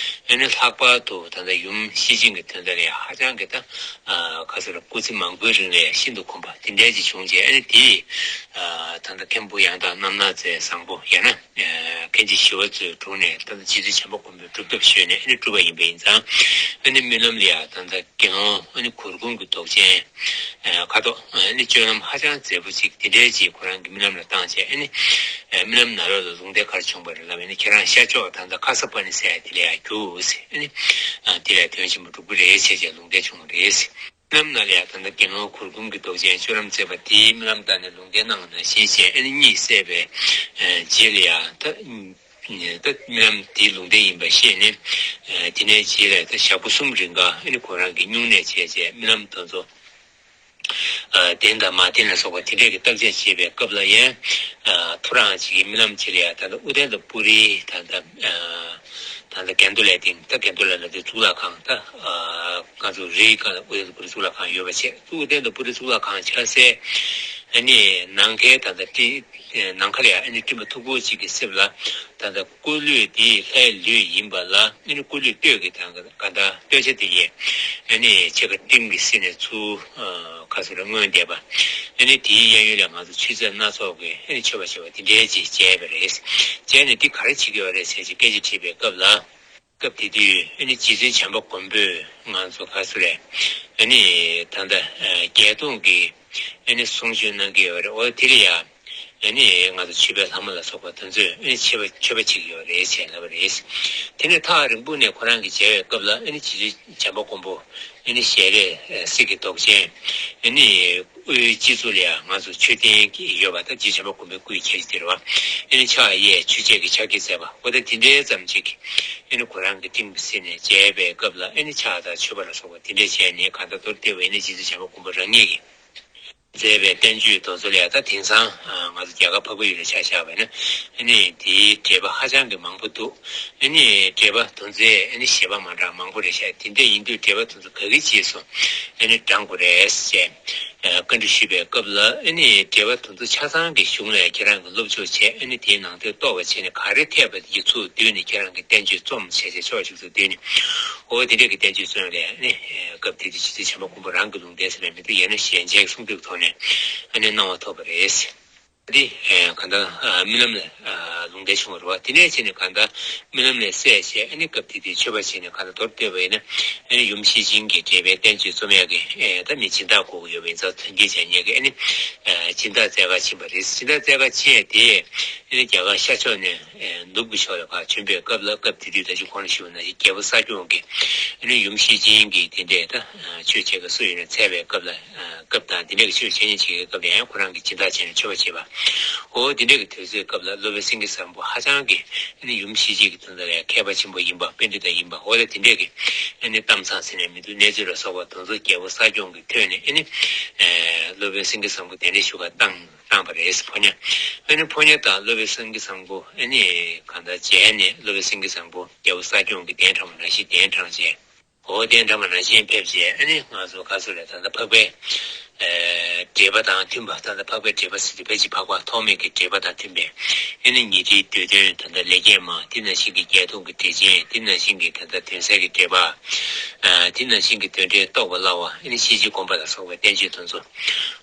ཨ་ནི་ལྷག་པར་དུ་ད་ལྟ་ཡུམ་ཤེས་ཅན་གྱི་དོན་དག་ལ་ཧ་ཅང་གི་ད་ཁ་སོ་ར་སྐུ་ཚེ་མང་པོའི་རིང་ལ་ཤིན་ཏུ་གོམས་པ་དེ་འདྲའི་ཅིག་བྱུང་རྗེས་ཨ་ནི་དེས་ད་ལྟ་མཁན་པོ་ཡང་དག་རྣམ་སྣང་མཛད་བཟང་པོ་ཡང་ན། མཁན་ཆེན་ཞི་བ་འཚོའི་དྲུང་ནས་ད་ལྟ་རྗེ་བཙུན་བྱམས་པ་མགོན་པོའི་སྒྲུབ་ཐབས་ཞུས་ནས་ཨ་ནི་སྒྲུབ་པ་ཡིན་པ་ཡིན་ཙང་ཨ་ནི་རྨི་ལམ་ལ་ཡང་ད་ལྟ་དགེ་སློང་ཨ་ནི་གུར་གུམ་གྱི་མདོག་ཅན་ཁ་དོག་ཨ་ནི་སྤྱོད་ལམ་ཧ་ཅང་མཛེས་པོ་ཅིག་དེ་འདྲའི་ཅིག་ཁོ་རང་གི་རྨི་ལམ་ལ་བཏང་བྱས་ཨ་ནི་རྨི་ལམ་ནང་ལོགས་ལ་ལུང་བསྟན་ག་རེ་བྱུང་བ་རེད་ལབ་ཨ་ནི་ཁྱེད་རང་ཤར་ཕྱོགས་ད་ལྟ་ཁ་ས་པ་ཎི་ཟེར་ཡ་དེ་ལ་ཡང་རྒྱུགས་ཟེར་ཨ་ནི་དེ་ལ་དོན་ཆེན་པོ་འགྲུབ་ཀྱི་རེད་ཟེར་བྱས་ལུང་བསྟན་བྱུང་བ་རེད། རྨི་ལམ་ནང་ལ་ཡང་ད་ལྟ་དགེ་སློང་གུར་གུམ་གྱི་མདོག་ཅན་སྤྱོད་ལམ་མཛེས་པ་དེའི་རྨི་ལམ་བལྟས་ནས་ལུང་བསྟན་གནང་བ་ནང་བཞིན་བྱས་ཨ་ནི་གཉིད་སད་པའི་རྗེས་ལ་ཡང་ད་ད་རྨི་ལམ་དེའི་ལུང་བསྟན་ཡིན་པ་ཤེས་ནས་དེ་ནས་རྗེས་ལ་ད་ཞག་པོ་གསུམ་རིང་ག་ཨ་ནི་ཁོ་རང་གིས་སྨྱུང་གནས་བྱས་བྱས་རྨི་ལམ་དེ་ཚོ་བདེན་དང་མ་བདེན་ལ་སོགས་པ་དེ་འདྲས་ཀྱི་བརྟག་དཔྱད་བྱེད་པའི་སྐབས་ལ་ཡང་ཐོ་རངས་ཅིག་གི་རྨི་ལམ་ཅིག་ལ་ཡང་ད་ལྟ་ཨུ་ཏན་ཏ་པུ་རི་ད་ལྟ། ད་ལྟ་གན་དྷུ་ལའི་སྟེང་ད་གན་དྷུ་ལ་ལ་དེ་གཙུག་ལག་ཁང་ད་ང་ཚོ་རིའི་སྒང་ལ་ཨུ་ཏན་ཏ་པུ་རི་གཙུག་ལག་ཁང་ཡོད་པ་བྱས་ཨུ་ཏན་ཏ་པུ་རི་གཙུག་ལག་ཁང་ཆགས་སའི་ཨ་ནི་ནམ་མཁའི་ད་ལྟ་སྤྲིན་ནམ་མཁའ་ལ་ཡང་ཨ་ནི་སྤྲིན་པ་མཐུག་པོ་གཅིག་གི་གསེབ་ལ་ད་ལྟ་སྐུ་ལུས་དེ་ལྷའི་ལུས་ཡིན་པ་ལ་ཨ་ནི་སྐུ་ལུས་སྟོད་ཀྱི་ད་ག་ད་སྟོད་ཆ་དེ་ཡིན་ཨ་ནི་ཕྱེད་ཀ་སྤྲིན་གྱིས་བསིལ་ནས་ཚུར་ཁ་སོ་རེ་མངོན་བསྡད་པ་ཨ་ནི་དེའི་གཡས་གཡོན་ལ་ང་ཚོ་ཆུ་ཚོད་སྣ་ཚོགས་ཀྱི་ཨ་ནི་མཆོད་པ་བྱེད་པ་དེ་འདྲའི་ཅིག་མཇལ་བ་རེད། མཇལ་ནས་འདི་ག་རེ་བྱེད་ཀྱི་ཡོད་རེད་ཟེར་ཅིག་སྐད་ཆ་དྲིས་པའི་སྐབས་ལ། སྐབས་དེ་དུས་ཨ་ནི་རྗེ་བཙུན་བྱམས་པ་མགོན་པོས་ང་ཚོ་ག་ཚོད་རེད། ཨ་ནི་ད་ལྟ་བརྒྱད་སྟོང་གི་ཨ་ནི་གསུང་ཆོས་གནང་གི་ཡོད་རེད། འོ་དེ་ལ་ཡ་ཨ་ནི་ང་ཚོ་མཆོད་པའི་ལྷ་མོ་ལ་སོགས་པ་དེ་ཚོས་ཨ་ནི་མཆོད་པ་མཆོད་པ་བྱེད་ཀྱི་ཡོད་རེད་ཅེས་ལབ་པ་རེད། དེ་ནས་ཐག་རིང་པོ་ནས་ཁོ་རང་གིས་མཇལ་བའི་སྐབས་ལ་ཨ་ནི་རྗེ་བཙུན་བྱམས་པ་མགོན་པོ་ཨ་ནི་ཞལ་རས་གསེར་གྱི་མདོག་ཅན་ཨ་ནི། དབུའི་སྤྱི་གཙུག་ལ་ཡང་ང་ཚོ་མཆོད་རྟེན་གྱི་ཡོད་པ་དང་རྗེ་བྱམས་པ་མགོན་པོའི་སྐུའི་ཁྱེར་གྱི་དེ་རེད་བ། ཨ་ནི་ཕྱག་གཡས་ཆོས་འཆད་ཀྱི་ཕྱག་འཁྱེར་མཛད་པ་འོ་ད་དེ་འདྲའི་ཙམ་ཅིག་ཨ་ནི་ཁོ་རང་གི་སྤྲིན་གྱིས་བསིལ་ནས་མཇལ་བའི་སྐབས་ལ་ཨ་ནི་ཕྱག་དང་མཆོད་པ་ལ་སོགས་པ་དེ་འདྲས་བྱས་ནས་གང་ལྟར་མདོར་བསྡུས་པ་ཡིན་ན་རྗེ་བཙུན་བྱམས་པ་མགོན་པོ་རང་ཉིད་ཀྱིས་མཛད་པའི་བསྟན་བཅོས་དེ་ཚོ་ལ་ཡང་ད་དེང་སང་ང་ཚོ་རྒྱ་གར་འཕགས་པའི་ཡུལ་ལ་ཆ་བཞག་པ་ཡིན་ན་ཨ་ནི་དེའི་འགྲེལ་པ་ཧ་ཅང་གི་མང་པོ་འདུག་ཨ་ནི་འགྲེལ་པ་དེ་ཚོའི་ཨ་ནི་བཞེད་པ་མ་འདྲ་མང་པོ་རེད་ཤག་དེ་འདྲས་ཡིན་དུས་འགྲེལ་པ་དེ་ཚོ་ག་གི་རྗེས་སུ་ཨ་ནི་འབྲང་དགོས་རེད་ཅེས་བཀའ་འདྲི་ཞུས་པའི་སྐབས་ལ་ཨ་ནི་འགྲེལ་པ་དེ་ཚོ་ཆ་ཚང་གི་གཞུང་ལ་ཁྱེད་རང་གིས་སློབ་སྦྱོང་བྱས་ཨ་ནི་དེའི་ནང་དོན་རྟོགས་པ་བྱས་ནས་ག་རེ་འཐད་པ་དེ་ཚུར་བསྡུས་ནས་ཁྱེད་རང་གི་བསྟན་བཅོས་རྩོམ་བྱས་བྱས་ཕྱོགས་གཅིག་ཏུ་བསྡུས་ནས་འོ་དེ་འདྲས་ཀྱི་བསྟན་བཅོས་རྩོམ་ལས་ཨ་ནི་སྐབས་དེ་དུས་རྗེ་བཙུན་བྱམས་པ་མགོན་པོ་རང་གི་ལུང་བསྟན་ཟེར་ནས་མི་འདུག་ཡང་ན་ཞལ་མཇལ་གསུང་ཐོས་ཐོག་ནས་ཨ་ནི་གནང་བ་ཐོབ་པ་རེད། འདི་གང་ལྟར་རྨི་ལམ་ལས་ལུང་བསྟན་བྱུང་བ་རེད་བ། དེ་ནས་བྱས་ནས་གང་ལྟར་རྨི་ལམ་ལས་སད་བྱས། ཨ་ནི་སྐབས་དེ་དུས་མཆོད་པ་བྱས་ནས་གང་ལྟར་མདོར་བསྡུས་པ་ཡིན་ན། ཨ་ནི་ཡུམ་ཤེར་ཕྱིན་གྱི་འགྲེལ་པའི་བསྟན་བཅོས་རྩོམ་ཡག་གི་ད་མི་སྦྱིན་བདག་དགོས་ཀྱི་ཡོད་པ་ཡིན་ཙང་། མཚན་སྐྱེལ་བྱས་ཉེ་གི་ཨ་ནི་སྦྱིན་བདག་བཙལ་གར་ཕྱིན་པ་རེད། སྦྱིན་བདག་བཙལ་གར་ཕྱིན་ཡས་དེ་ཨ་ནི་རྒྱ་གར་ཤར་ཕྱོགས་ནས་ནུབ་ཀྱི་ཕྱོགས་ལ་ཕར་བྱོན་པའི་སྐབས་ལ། སྐབས་དེ་དུས་ད་ཅི་གོང་ལ་ཞུས་པ་ནང་བཞིན་རྒྱལ་པོ་ས་སྐྱོང་གིས་ཨ་ནི་ཡུམ་ཤེར་ཕྱིན་གྱི་དེ་འདྲས་ད་ཆོས་བྱེད་མཁན་སུ་ཡོད་ན་འཚོལ་བའི་སྐབས་ལ། སྐབས་དང་དེ་འདྲ་གི་ཆོས་འཆད་ཉན་བྱེད་ཀྱི་སྐབས་ལ་ཡང་ཁོ་རང་གིས་སྦྱིན་བདག་བྱས་ནས་མཆོད་པ་བྱས་པ། འོ་དེ་འདྲ་གི་དུས་ཚོད་སྐབས་ལ་སློབ་དཔོན་སེང་གེ་བཟང་པོ་ཧ་ཅང་གི་ཨ་ནི་ཡུམ་ཤེར་ཕྱིན་གྱི་དོན་དག་ལ་མཁས་པ་ཆེན་པོ་ཡིན་པ། པཎྜི་ཏ་ཡིན་པ། འོ་ད་དེ་འདྲ་གི་ཨ་ནི་གཏམ་ཚང་ཟེར་ནས་མི་འདུག་གནས་ཚུལ་ལ་སོགས་པ་དེ་ཚོ་རྒྱལ་པོ་ས་སྐྱོང་གིས་ཐོས་ནས། ཨ་ནི་སློབ་དཔོན་སེང་གེ་བཟང་པོ་གདན་འདྲེན་ཞུ་གར་བཏང་བཏང་བ་རེད། ཕོ་ཉ། ཨ་ནི་ཕོ་ཉ་དང་སློབ་དཔོན་སེང་གེ་བཟང་པོ་ཨ་ནི་གང་ལྟར་མཇལ་ནས། སློབ་དཔོན་སེང་གེ་བཟང་པོ་རྒྱལ་པོ་ས་སྐྱོང་གིས་གདན་དྲངས་པ་ནང་བཞིན་གདན་དྲངས་བྱས། འོ་གདན་དྲངས་པ་ནང་བཞིན་ཕེབས་བྱས། ཨ་ནི་ང་ཚོ་ག་ཚོད་རེད། ད་ལྟ་འཕགས་པའི་འགྲེལ་པ་དང་མཐུན་པ། ད་ལྟ་འཕགས་པའི་འགྲེལ་པ་ཟེར་དུས་ཕལ་ཆེར་འཕགས་པ་ཐོགས་མེད་ཀྱི་འགྲེལ་པ་དང་མཐུན་པའི་ཨ་ནི་ཉི་ཁྲིའི་མདོའི་དོན་ད་ལྟ་ལེགས་བརྒྱན་མ། དེ་ནང་བཞིན་གྱི་བརྒྱད་སྟོང་གི་འགྲེལ་ཆེན། དེ་ནང་བཞིན་གྱི་ད་ལྟ་དོན་གསལ་གྱི་འགྲེལ་པ། དེ་ནང་བཞིན་གྱི་དོན་འགྲེལ་རྟོགས་པ་སླ་བ། ཨ་ནི་ཤེར་ཕྱིན་སྒོམ་པ་ལ་སོགས་པའི་བསྟན་བཅོས་དེ་ཚོ་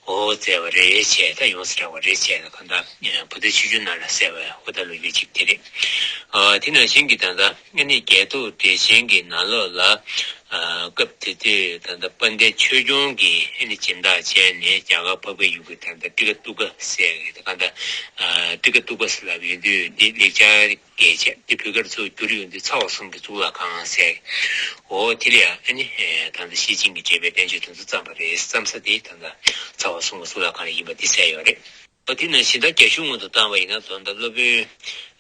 འོ་མཛད་པ་རེད་བྱས། ད་ཡོངས་སུ་གྲགས་པ་རེད་བྱས། ད་གང་ལྟར་བུ་སྟོན་ཆོས་འབྱུང་ནང་ལ་གསལ་བའི་ཨོ་ད་ལོ་རྒྱུས་གཅིག་དེ་རེད། དེ་ནང་བཞིན་གྱི་ད་ལྟ་ཨ་ནི་བརྒྱད་སྟོང་འགྲེལ་ཆེན་གྱི་ནང་ལོགས་ལ། སྐབས་དེ་དུས་ད་ལྟ་དཔལ་ལྡན་ཆོས་སྐྱོང་གིས་ཨ་ནི་སྦྱིན་བདག་བྱས་ནས་རྒྱ་གར་འཕགས་པའི་ཡུལ་གྱི་ད་ལྟ་ཏི་ཀ་ཏུ་ཀ་ཟེར་གྱི་ད་ག་ད་ཏི་ཀ་ཏུ་ཀ་ཟེར་ལབ་ཡོང་དུས། འདི་ལེགས་སྦྱར་གྱི་ཆེད་དུ་བོད་སྐད་ཚུར་བསྒྱུར་ཡོང་དུས་ཚ་བ་གསུམ་གྱི་གཙུག་ལག་ཁང་ཟེར། འོ་དེ་ལ་ཡང་ཨ་ནི་ད་ལྟ་ཤེར་ཕྱིན་གྱི་འགྲེལ་པའི་བསྟན་བཅོས་དེ་ཚོ་བརྩམས་པ་རེད། བརྩམས་ས་དེ་ད་ལྟ་ཚ་བ་གསུམ་གྱི་གཙུག་ལག་ཁང་ལ་ཡིན་པ་འདི་གསལ་ཡོད་རེད། ཨོ་དེ་ནང་བཞིན་ད་རྒྱ་གཞུང་ངོས་སུ་བཏང་བ་ཡིན་ན། ད་ལྟ་སློབ་དཔོན་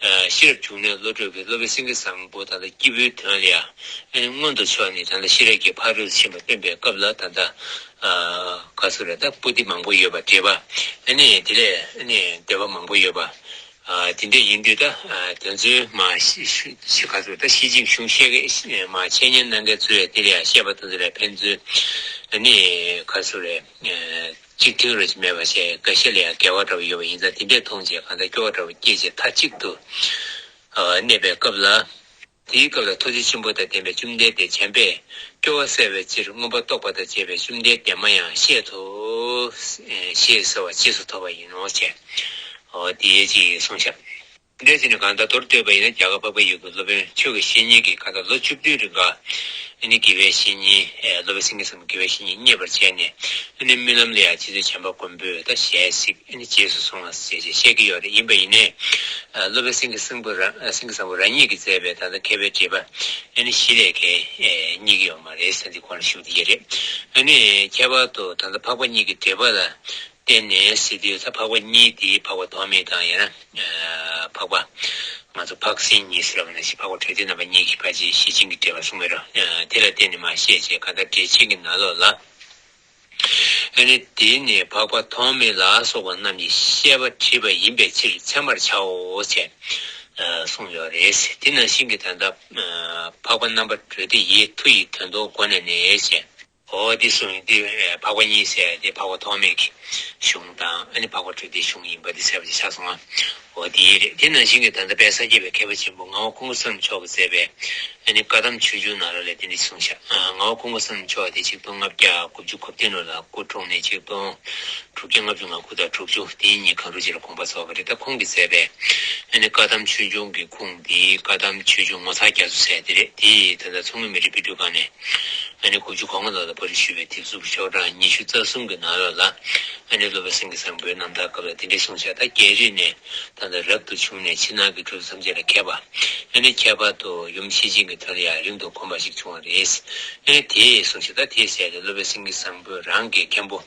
ཨ་ཤེས་རབ་འབྱུང་གནས་བློ་གྲོས་ཀྱིས་སློབ་དཔོན་སེང་གེ་བཟང་པོ་ད་ལྟ་སྐྱེས་བུའི་དོན་ལ་ཡང་ཨ་ནི་མངོན་དུ་ཕྱོགས་ནས་ད་ལྟ་ཤེས་རབ་ཀྱི་ཕ་རོལ་ཕྱིན་པ་སྟོན་པའི་སྐབས་ལ། ད་ལྟ་ཨ་ག་ཚོད་རེད། ད་པོ་ཏི་མང་པོ་ཡོད་པ། འགྲེལ་པ་ཨ་ནི་དེ་ལས་ཨ་ནི་འདོད་པ་མང་པོ་ཡོད་པ། ཨ་དེ་འདྲ་ཡིན་དུས་ད་ཨ་དེ་ཚོའི་མ་ཤི་ཤི་ཤི་ག་ཚོད་ད་ཤེར་ཕྱིན་གཞུང་བཤད་མཁན་མ་འཆད་ཉན་གནང་མཁན་ཚོས་དེ་ལ་ཡང་བཤད་པ་དེ་ཚོ་ལ་ཕན་ཚུན་ཨ་ནི་ག་ཚོད་རེད། ཨ་གཅིག་མཐུན་རོ་གཅིག་མེད་པ་བྱས། འགའ་ཤས་ལ་ཡང་འགལ་བ་འདྲ་བོ་ཡོད་པ་ཡིན་ཙང་། དེ་འདྲས་མཐོང་བྱས་གང་ལྟར་སྐྱོ་བ་འདྲ་བོ་སྐྱེས་བྱས་མཐའ་གཅིག་ཏུ་ཨ་གནས་པའི་སྐབས་ལ། དེའི་སྐབས་ལ་ཐུགས་རྗེ་ཆེན་པོ་དང་ལྡན་པའི་བཅོམ་ལྡན་འདས་བྱམས་པས་སྐྱོ་བ་བསལ་བའི་ཕྱིར་མངོན་པར་རྟོགས་པ་དང་བཅས་པའི་བཅོམ་ལྡན་འདས་མ་ཡང་གཤེགས་སོ་ཞེས་ཟེར་བ་རྗེས་སུ་ཐོབ་པ་ཡིན་ནོ་ཞེས། འོ་དེའི་ཅིག་གསུངས་ཤག་འདས་ཟིན་ནས་གང་ལྟར་མདོར་བསྡུས་པ་ཡིན་ན། རྒྱ་གར་འཕགས་པའི་ཡུལ་གྱི་སློབ་དཔོན་ཆོས་ཀྱི་བཤེས་གཉེན་གྱིས་གང་ལྟར་ལོ་བཅུ་བདུན་རིང་ག་ཨ་ནི་དགེ་བའི་བཤེས་གཉེན། ཨེ་སློབ་དཔོན་སེང་གེ་བཟང་པོ་དགེ་བའི་བཤེས་གཉེན་མཉེས་པར་བྱས་ནས། ཨ་ནི་རྨི་ལམ་ལ་ཡང་རྗེ་བཙུན་བྱམས་པ་མགོན་པོས་ད་ཞལ་གཟིགས། ཨ་ནི་རྗེས་སུ་བཟུང་བ་ཞེས་བཤད་ཀྱི་ཡོད་རེད། ཡིན་པ་ཡིན་ནའི་ཨ་སློབ་དཔོན་སེང་གེ་བཟང་པོ་རང་སེང་གེ་བཟང་པོ་རང་ཉིད་ཀྱིས་མཛད་པའི་ད་ལྟ་མཁས་པའི་འགྲེལ་པ་ཨ་ནི་བཞི་ལས་ཀའི་རྙེད་ཀྱི་ཡོད་མ་རེད་ཟེར། འདི་གོང་ལ་ཞུ་རྒྱུ་དེ་རེད། ཨ་ནི་ཁྱད་པར་དུ་ད་ལྟ་འཕགས་པ་གཉིས་ཀྱི་འགྲེལ་པ་ལ་བརྟེན་ནས་ཟེར་དུས། ད་འཕགས་པ་གཉིས་དེ་འཕགས་པ་ཐོགས་མེད་དང་། ཡང་ན་འཕགས་པ་ང་ཚོ་འཕགས་སེང་གཉིས་ཟེར་བ་ནང་བཞིན་འཕགས་པ་གྲོལ་སྡེ་རྣམ་པ་གཉིས་ཀྱིས་ཕལ་ཆེར་ཤེར་ཕྱིན་གྱི་འགྲེལ་པ་གསུངས་པའི་རོ། དེ་ལ་བརྟེན་ནས་མར་བཤད་བྱས་གང་ལྟར་འགྲེལ་ཆེན་གྱི་ནང་ལོགས་ལ། ཨ་ནི་དེ་ནི་འཕགས་པ་ཐོགས་མེད་ལ་སོགས་པ་རྣམས་ཀྱི་བཤད་པ་བྲིས་པ་ཡིན་པའི་ཕྱིར་ཚད་མར་བྱའོ་ཞེས་གསུངས་ཡོད་རེད། དེ་ནང་བཞིན་གྱི་ད་ལྟ་འཕགས་པ་རྣམ་པ་གྲོལ་སྡེ་ཡི་མཐུ་ཡི་དོན་སྟོང་སྒོ་ནས་ནི་ཞེས། འོ་འདི་གསུངས་ཡིན། འདི་འཕགས་པ་གཉིས་ཟེར་དེ་འཕགས་པ་ཐོགས་མེད་ཀྱི་གཞུང་དང་། ཨ་ནི་འཕགས་པ་གྲོལ་སྡེའི་གཞུང་ཡིན་པ་འདི་གསལ་པོ་ཞིག་ཆགས་སོང་ང་། འོ་འདི་རེད། དེ་ནང་བཞིན་གྱི་ད་ལྟ་དཔལ་ས་སྐྱ་པའི་མཁས་པ་ཆེན་པོ་ངག་དབང་ཀུན་དགའ་བསམ་འགྲུབ་མཆོག་གིས་མཛད་པའི་ཨ་ནི་བཀའ་གདམས་ཆོས་འབྱུང་ནང་ལོགས་ལ་དེ་འདྲ་གསུངས་ཤག་ཨ་ངག་དབང་ཀུན་དགའ་བསམ་འགྲུབ་མཆོག་དེ་ཆིག་སྟོང་ལྔ་བརྒྱ་དགུ་བཅུ་གོ་བདུན་ལོ་ལ་སྐུ་འཁྲུངས་ནས་ཆིག་སྟོང་དྲུག་བརྒྱ་ལྔ་བཅུ་ང་དགུ་དང་དྲུག་ཅུ་དེ་གཉིས་གང་རུང་ཅིག་ལ་དགོངས་པ་རྫོགས་པ་རེད། ད་ཁོང་གིས་མཛད་པའི་ཨ་ནི་བཀའ་གདམས་ཆོས་འབྱུང་གི་ཁུངས་འདི་བཀའ་གདམས་ཆོས་འབྱུང་ངོ་མཚར་རྒྱ་མཚོ་ཟེར་དེ་རེད། དེ་ད་ལྟ་མཚོ་སྔོན་མི་རིགས་དཔེ་སྐྲུན་ཁང་ནས་ཨ་ནི་དགུ་བཅུ་གོ་ལྔ་ལོ་ལ་པར་རིས་ཞུས་པའི་དེབ་གཟུགས་ཤོག་གྲངས་ཉི་ཤུ་རྩ་གསུམ་གྱི་ནང་ལོགས་ལ། ཨ་ནི་སློབ་དཔོན་སེང་གེ་བཟང་པོའི་རྣམ་ཐར་སྐབས་ལ་དེ་འདྲའི་གསུངས་ཤག་ད་རྒྱལ་རིགས་ནས་ད་ལྟ་རབ་ཏུ་བྱུང་ནས་ཕྱི་ནང་གི་གྲུབ་ཐོབ་ཐམས་ཅད་ལ་མཁས་པ། ཨ་ནི་ཁྱད་པར་དུ་ཡུམ་ཤེར་ཕྱིན་གྱི་དོན་ལ་ཡང་རིང་དུ་གོམས་པ་ཞིག་བྱུང་བ་རེད། ཨ་ནི་དེས་གསུངས་ཤག་ད་དེས་ཟེར་ཏེ་སློབ་དཔོན་སེང་གེ་བཟང་པོས་རང་གི་མཁན་པོ་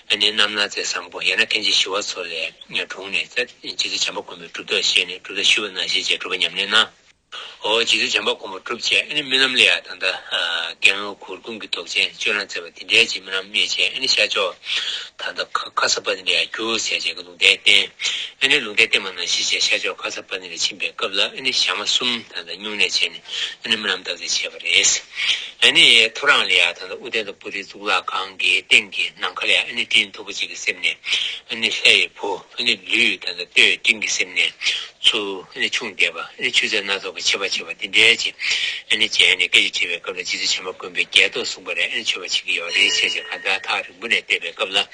ཨ་ནི་རྣམ་སྣང་མཛད་བཟང་པོ་ཡང་ན་མཁན་ཆེན་ཞི་བ་འཚོ་ལས་དྲུང་ནས་ད་རྗེ་བཙུན་བྱམས་པ་མགོན་པོའི་གྲུབ་རྟགས་བཤད་ནས། གྲུབ་རྟགས་ཞུས་པ་ནང་བཞིན་བྱས་སྒྲུབ་པ་ཉམས་ལེན་གནང་། འོ། རྗེ་བཙུན་བྱམས་པ་མགོན་པོ་གྲུབ་བྱས། ཨ་ནི་རྨི་ལམ་ལ་ཡང་ད་ལྟ་ཀུན་ལེགས་གུར་གུམ་གྱི་མདོག་ཅན་སྤྱོད་ལམ་མཛད་པ་དེ་འདྲའི་ཅིག་རྨི་ལམ་རྨིས་བྱས། ཨ་ནི་ཤར་ཕྱོགས་ད་ལྟ་ཁ་ཁ་ས་པ་ཎི་ལ་ཡང་རྒྱུ་ཟེར་བྱས་ཀྱི་ལུང་བསྟན་བསྟན། ཨ་ནི་ལུང་བསྟན་བསྟན་པ་ནང་བཞིན་བྱས་ཤར་ཕྱོགས་ཁ་ས་པ་ཎི་ལ་ཕྱིན་པའི་སྐབས་ལ། ཨ་ནི་ཞག་མ་གསུམ་ད་ལྟ་སྨྱུང་གནས་བྱས་ནས་ཨ་ནི་རྨི་ལམ་བཏབ་སྟེ་བྱས་པ་རེད། ཨ་ནི་ཐོ་རངས་ལ་ཡ་ད་ལྟ་ཨུ་ཏན་ཏ་པུ་རི་གཙུག་ལག་ཁང་གི་སྟེང་གི་ནམ་མཁའ་ལ་ཡ་ཨ་ནི་སྤྲིན་མཐུག་པོ་ཅིག་གིས་གསེབ་ནས། ཨ་ནི་ལྷའི་བུ་ཨ་ནི་ལུས་ད་ལྟ་སྟོད་སྤྲིན་གྱིས་གསེབ་ནས་ཚུར་ཨ་ནི་ཕྱུང་བསྡད་པ། ཨ་ནི་ཆུ་ཚན་སྣ་ཚོགས་ཀྱི་མཆོད་པ་བྱེད་པ་དེ་འདྲའི་ཅིག་ཨ་ནི་བྱས་ནས་སྐད་ཆ་དྲིས་པའི་སྐབས་ལ་རྗེ་བཙུན་བྱམས་པ་མགོན་པོས་བརྒྱད་ཐོག་གསུངས་པ་རེད། ཨ་ནི་མཆོད་པ་བྱེད་ཀྱི་ཡོད་རེད་ཟེར་བྱས། གང་ལྟར་ཐག་རིང་པོ་ནས་བལྟས་པའི་སྐབས་ལ་ཨ་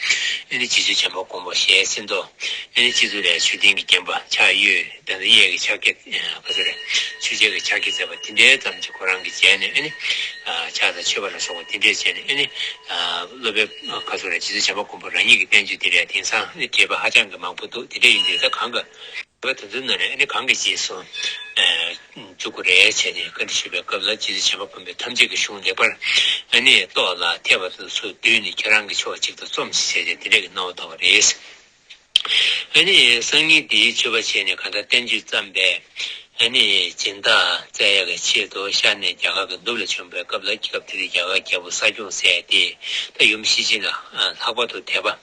ནི་རྗེ་བཙུན་བྱམས་པ་མགོན་པོ་ཞལ་སེང་ཏོག་ཨ་ནི་སྤྱི་གཙུག་ལ་མཆོད་རྟེན་གྱིས་བརྒྱན་པ་ཕྱག་གཡས། ད་ལྟ་གཡས་ཀྱི་ཕྱག་རྒྱ་ག་ཚོད་རེད། མཆོད་ཆས་ཀྱི་ཕྱག་རྒྱ་མཛད་པ་དེ་འདྲའི་ཙམ་ཅིག་ཁོ་རང་གིས་མཇལ་ནས། ཨ་ནི་ཕྱག་དང་མཆོད་པ་ལ་སོགས་པ་དེ་འདྲས་བྱས་ནས། ཨ་ནི་སློབ་དཔོན་ག་ཚོད་རེད། རྗེ་བཙུན་བྱམས་པ་མགོན་པོ་རང་ཉིད་ཀྱི་བསྟན་བཅོས་དེ་ལ་དེང་སང་ཨ་ནི་འགྲེལ་པ་ཧ་ཅང་གི་མང་པོ་འདུག་དེ་འདྲ་ཡིན་དུས་ད་གང་ག་དེ་ཚོའི་ནང་ནས་ཨ་ནི་གང་གི་རྗེས་སུ་འཇུག་དགོས་རེད་བྱས་ནས་བཀའ་འདྲི་ཞུས་པའི་སྐབས་ལ། རྗེ་བཙུན་བྱམས་པ་མགོན་པོས་ཐམས་ཅད་ཀྱི་གཞུང་ལེགས་པར་ཨ་ནི་རྟོགས་ལ། ཐེག་པ་དེ་ཚོ་བསྡུས་ནས་ཁྱེད་རང་གི་ཕྱོགས་གཅིག་ཏུ་རྩོམ་ཞེས་བྱས་ཏེ་དེ་འདྲ་གི་གནང་བ་ཐོབ་པ་རེད། ཨ་ནི་སང་ཉིན་དེའི་མཆོད་པ་བྱས་ནས་གང་ལྟར་བསྟན་བཅོས་བརྩམས་པས། ཨ་ནི་སྦྱིན་བདག་བཙལ་ཡག་གི་ཆེད་དུ་ཤར་ནས་རྒྱ་གར་གྱི་ནུབ་ལ་བྱོན་པའི་སྐབས་ལ། སྐབས་དེར་རྒྱ་གར་རྒྱལ་པོ་ས་སྐྱོང་ཟེར་ཏེ་ད་ཡུམ་ཤེར་ཕྱིན་ལ་ལྷག་པར་དུ་དད་པ་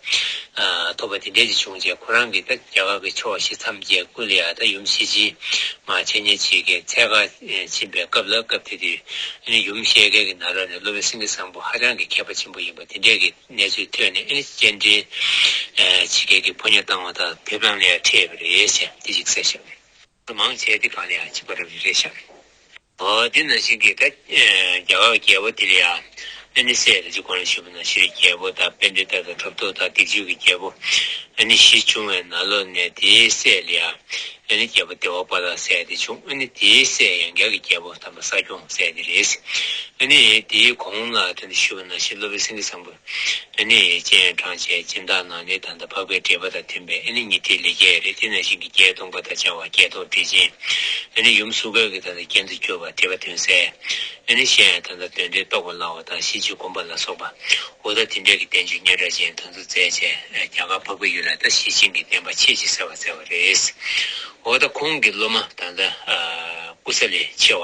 ཐོབ་པ་དེ་འདྲ་ཅིག་བྱུང་རྗེས། ཁོ་རང་གིས་ད་རྒྱ་གར་གྱི་ཕྱོགས་བཞི་མཚམས་བརྒྱད་ཀུན་ལ་ཡ་ད་ཡུམ་ཤེར་ཕྱིན་མར་འཆད་ཉན་བྱེད་མཁན་འཚོལ་གར་ཕྱིན་པའི་སྐབས་ལ། སྐབས་དེ་དུས་ཨ་ནི་ཡུམ་ཤེར་དགེ་གི་ནང་ལོགས་ནས་སློབ་དཔོན་སེང་གེ་བཟང་པོ་ཧ་ཅང་གི་མཁས་པ་ཆེན་པོ་ཡིན་པ་དེ་འདྲ་གི་གནས་ཚུལ་ཐོས་ནས། ཨ་ནི་སྤྱན་འདྲེན་བྱེད་མཁན་གྱི་ཕོ་ཉ་བཏང་བ་དང་བོད་འབངས་ལ་ཡང་ཁྲིད་པ་རེད་ཟེར་དེ་ཅིག་གསལ་བཤད། མང་ཆེ་དེ་གང་ལ་ཡང་གཅིག་པ་རབ་རེད་ཤག་འོ་དེ་ནང་བཞིན་གྱི་ད་རྒྱ་གར་རྒྱལ་པོ་དེ་ལ་ཡང་ཨ་ནི་སྲས་ལ་ཅིག་གོང་ལ་ཞུས་པ་ནང་བཞིན་རྒྱལ་པོ་དང་པཎྜི་ཏ་དང་གྲུབ་ཐོབ་དང་སྡིག་སྤྱོད་ཀྱི་རྒྱལ་པོ་ཨ་ནི་བཞི་བྱུང་བའི་ནང་ལོགས་ནས། དེའི་སྲས་ལ་ཡང་ཨ་ནི་རྒྱལ་པོ་བདེ་བ་པཱ་ལགས་ཟེར་དེ་བྱུང་། ཨ་ནི་དེའི་སྲས་ཡང་བསྐྱར་གྱི་རྒྱལ་པོ་དམ་པ་ས་སྐྱོང་ཟེར་དེ་རེད། ཨ་ནི་དེའི་གོང་ལ་དེ་ནི་ཞུས་པ་ནང་བཞིན་སློབ་དཔོན་སེང་གེ་བཟང་པོ་ཨ་ནི་སྤྱན་དྲངས་བྱས་སྦྱིན་བདག་གནང་ནས། ད་ལྟ་འཕགས་པའི་འགྲེལ་པ་དང་མཐུན་པའི་ཨ་ནི་ཉི་ཟླའི་ལེགས་སྐྱེས་རེད། དེ་ནང་བཞིན་གྱི་བརྒྱད་སྟོང་པ་དང་བཅས་པ་བརྒྱད་ཐོག་འགྲེལ་ཆེན། ཨ་ནི་ཡུམ་གསུམ་ཀ་གི་ད་ལྟ་རྒྱན་དུ་གྱུར་པ་དད་པ་དོན་གསལ། ཨ་ནི་གཞན་ད་ལྟ་གདོན་འདྲེ་བཟློག་པར་སླ་བ་དང་གཤིན་རྗེ་སྒོམ་པ་ལ་སོགས་པ། འོ་ད་དེ་འདྲ་གི་བསྟན་བཅོས་སྙན་གྲགས་ཅན་དེ་ཚོ་བཙལ་བྱས། རྒྱ་གར་འཕགས་པའི་ཡུལ་ལ་ད་ཤེར་ཕྱིན་གྱི་བསྟན་པ་ཆེས་ཆེར་གསལ་བར་མཛད་པ་རེད། འོ་ད་ཁོང་གི་སློབ་མ་ད་ལྟ་ཀུ་ས་ལི་ཆེ་བ་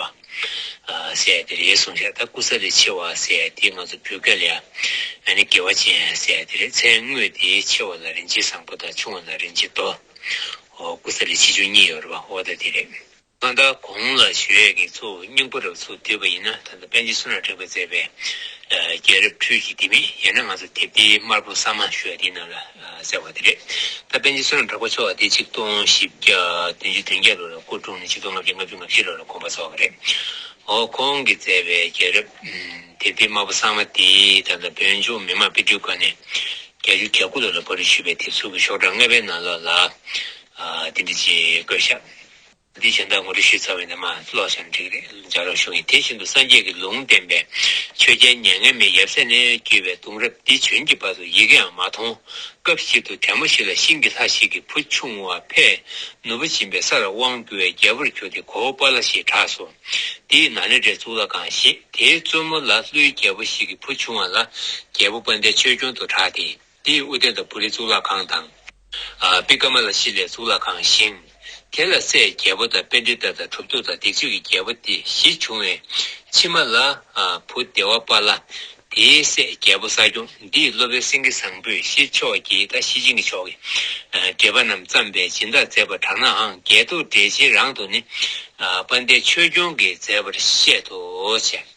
ཟེར་དེ་རེད་གསུངས་ཤག་ད་ཀུ་ས་ལི་ཆེ་བ་ཟེར་དེ་ང་ཚོ་བོད་སྐད་ལ་ཡང་ཨ་ནི་དགེ་བ་ཅན་ཟེར་དེ་རེད། མཚན་དངོས་དེ་ཆེ་བ་ལ་རིན་ཆེན་བཟང་པོ་དང་ཆུང་བ་ལ་རིན་ཆེན་རྡོ། འོ་ཀུ་ས་ལི་ཆེ་ཆུང་གཉིས་ཡོད་རེད་པ། འོ་ད་དེ་རེད། གང་ལྟར་གོང་ལ་ཞུ་ཡས་ཀྱི་ཚུལ་སྙིང་པོ་རབ་ཚུལ་བསྡུས་པ་ཡིན་ན། ད་ལྟ་པཎ་ཆེན་བསོད་ནམས་གྲགས་པས་མཛད་པའི་རྒྱལ་རབས་འཕྲུལ་གྱི་ལྡེ་མིག་ཡང་ན་ང་ཚོ་དེབ་ཐེར་དམར་པོ་གསར་མ་ཞུ་ཡ་དེའི་ནང་ལ་གསལ་བ་དེ་རེད། ད་པཎ་ཆེན་བསོད་ནམས་གྲགས་པ་མཆོག་དེ་ཆིག་སྟོང་བཞི་བརྒྱ་བདུན་ཅུ་དོན་བརྒྱད་ལོ་ལ་སྐུ་གྲོངས་ནས་ཆིག་སྟོང་ལྔ་བརྒྱ་ལྔ་བཅུ་ང་བཞི་ལོ་ལ་དགོངས་པ་རྫོགས་པ་རེད། འོ་ཁོང་གིས་མཛད་པའི་རྒྱལ་རབས་དེབ་ཐེར་དམར་པོ་གསར་མ་དེ་ད་ལྟ་བོད་ལྗོངས་མི་དམངས་དཔེ་སྐྲུན་ཁང་ནས་བརྒྱད་ཅུ་གྱ་དགུ་ལོ་ལ་པར་སྐྲུན་ཞུས་པའི་དེབ་གཟུགས་ཀྱི་ཤོག་གྲངས་ལྔ་པའི་ནང་ལོགས་ལ་དེ་འདྲ་ཅིག་བཀོད་ཤག་འདི་གཞན་དག་ངོ་སྤྲོད་ཞུས་ཚར་བ་ཡིན་ན་མར་ཀློག་བཞག་ན་འགྲིག་གི་རེད། ལྗགས་ཀློག་ཞུ་གི་ཡིན། དེ་བཞིན་དུ་སངས་རྒྱས་ཀྱི་ལུང་བསྟན་པའི་ཆོས་རྒྱལ་མྱ་ངན་མེད་ཡབ་སྲས་ནས་བརྒྱུད་པའི་གདུང་རབས་འདི་བྱོན་གྱི་བར་དུ་ཡི་གེའང་མ་མཐོང་། སྐབས་ཤིག་ཏུ་དྲེད་མོ་ཞིག་ལ་ཤིང་གི་ལྷ་ཞིག་གི་བུ་ཆུང་བ་ཕས་ནོར་བུ་སྦྱིན་པའི་ས་ལ་དབང་བསྒྱུར་བས་རྒྱལ་པོར་གྱུར་ཏེ་གོ་བོ་པཱ་ལ་ཞེས་གྲགས་སོ། དེས་ནཱ་ལེནྡྲའི་གཙུག་ལག་ཁང་བཞེངས། དེའི་བཙུན་མོ་ལ་ཀླུའི་རྒྱལ་པོ་ཞིག་གི་བུ་ཆུང་བ་ལ་རྒྱལ་པོ་དཔལ་ལྡན་ཆོས་སྐྱོང་དུ་གྲགས་ཏེ། དེས་ཨུ་ཏན་དང་པུ་རི་གཙུག་ལག་ཁང་དང་། ཨ་པི་ཀ་མ་ལ་ཤི་ལའི་གཙུག་ལག་ཁང་བཞེངས། དེ་ལ་སྲས་རྒྱལ་པོ་དང་པཎྜི་ཏ་དང་གྲུབ་ཐོབ་དང་སྡིག་སྤྱོད་ཀྱི་རྒྱལ་པོ་སྟེ་བཞི་བྱུང་བས། ཕྱི་མ་ལ་ཨ་བུ་བདེ་བ་པཱ་ལ། དེའི་སྲས་རྒྱལ་པོ་ས་སྐྱོང་། འདིས་སློབ་དཔོན་སེང་གེ་བཟང་པོས་ཤེར་ཕྱོགས་ཀྱི་ད་ཤེར་ཕྱིན་གྱི་ཕྱོགས་ཀྱི་འགྲེལ་པ་རྣམས་བརྩམས་པའི་སྦྱིན་བདག་མཛད་པར་གྲགས་ནའང་། རྒྱལ་ཐོག་འགྲེལ་ཆེན་རང་དུ་ནི་དཔལ་ལྡན་ཆོས་སྐྱོང་གིས་མཛད་པར་བཤད་དོ་ཞེས།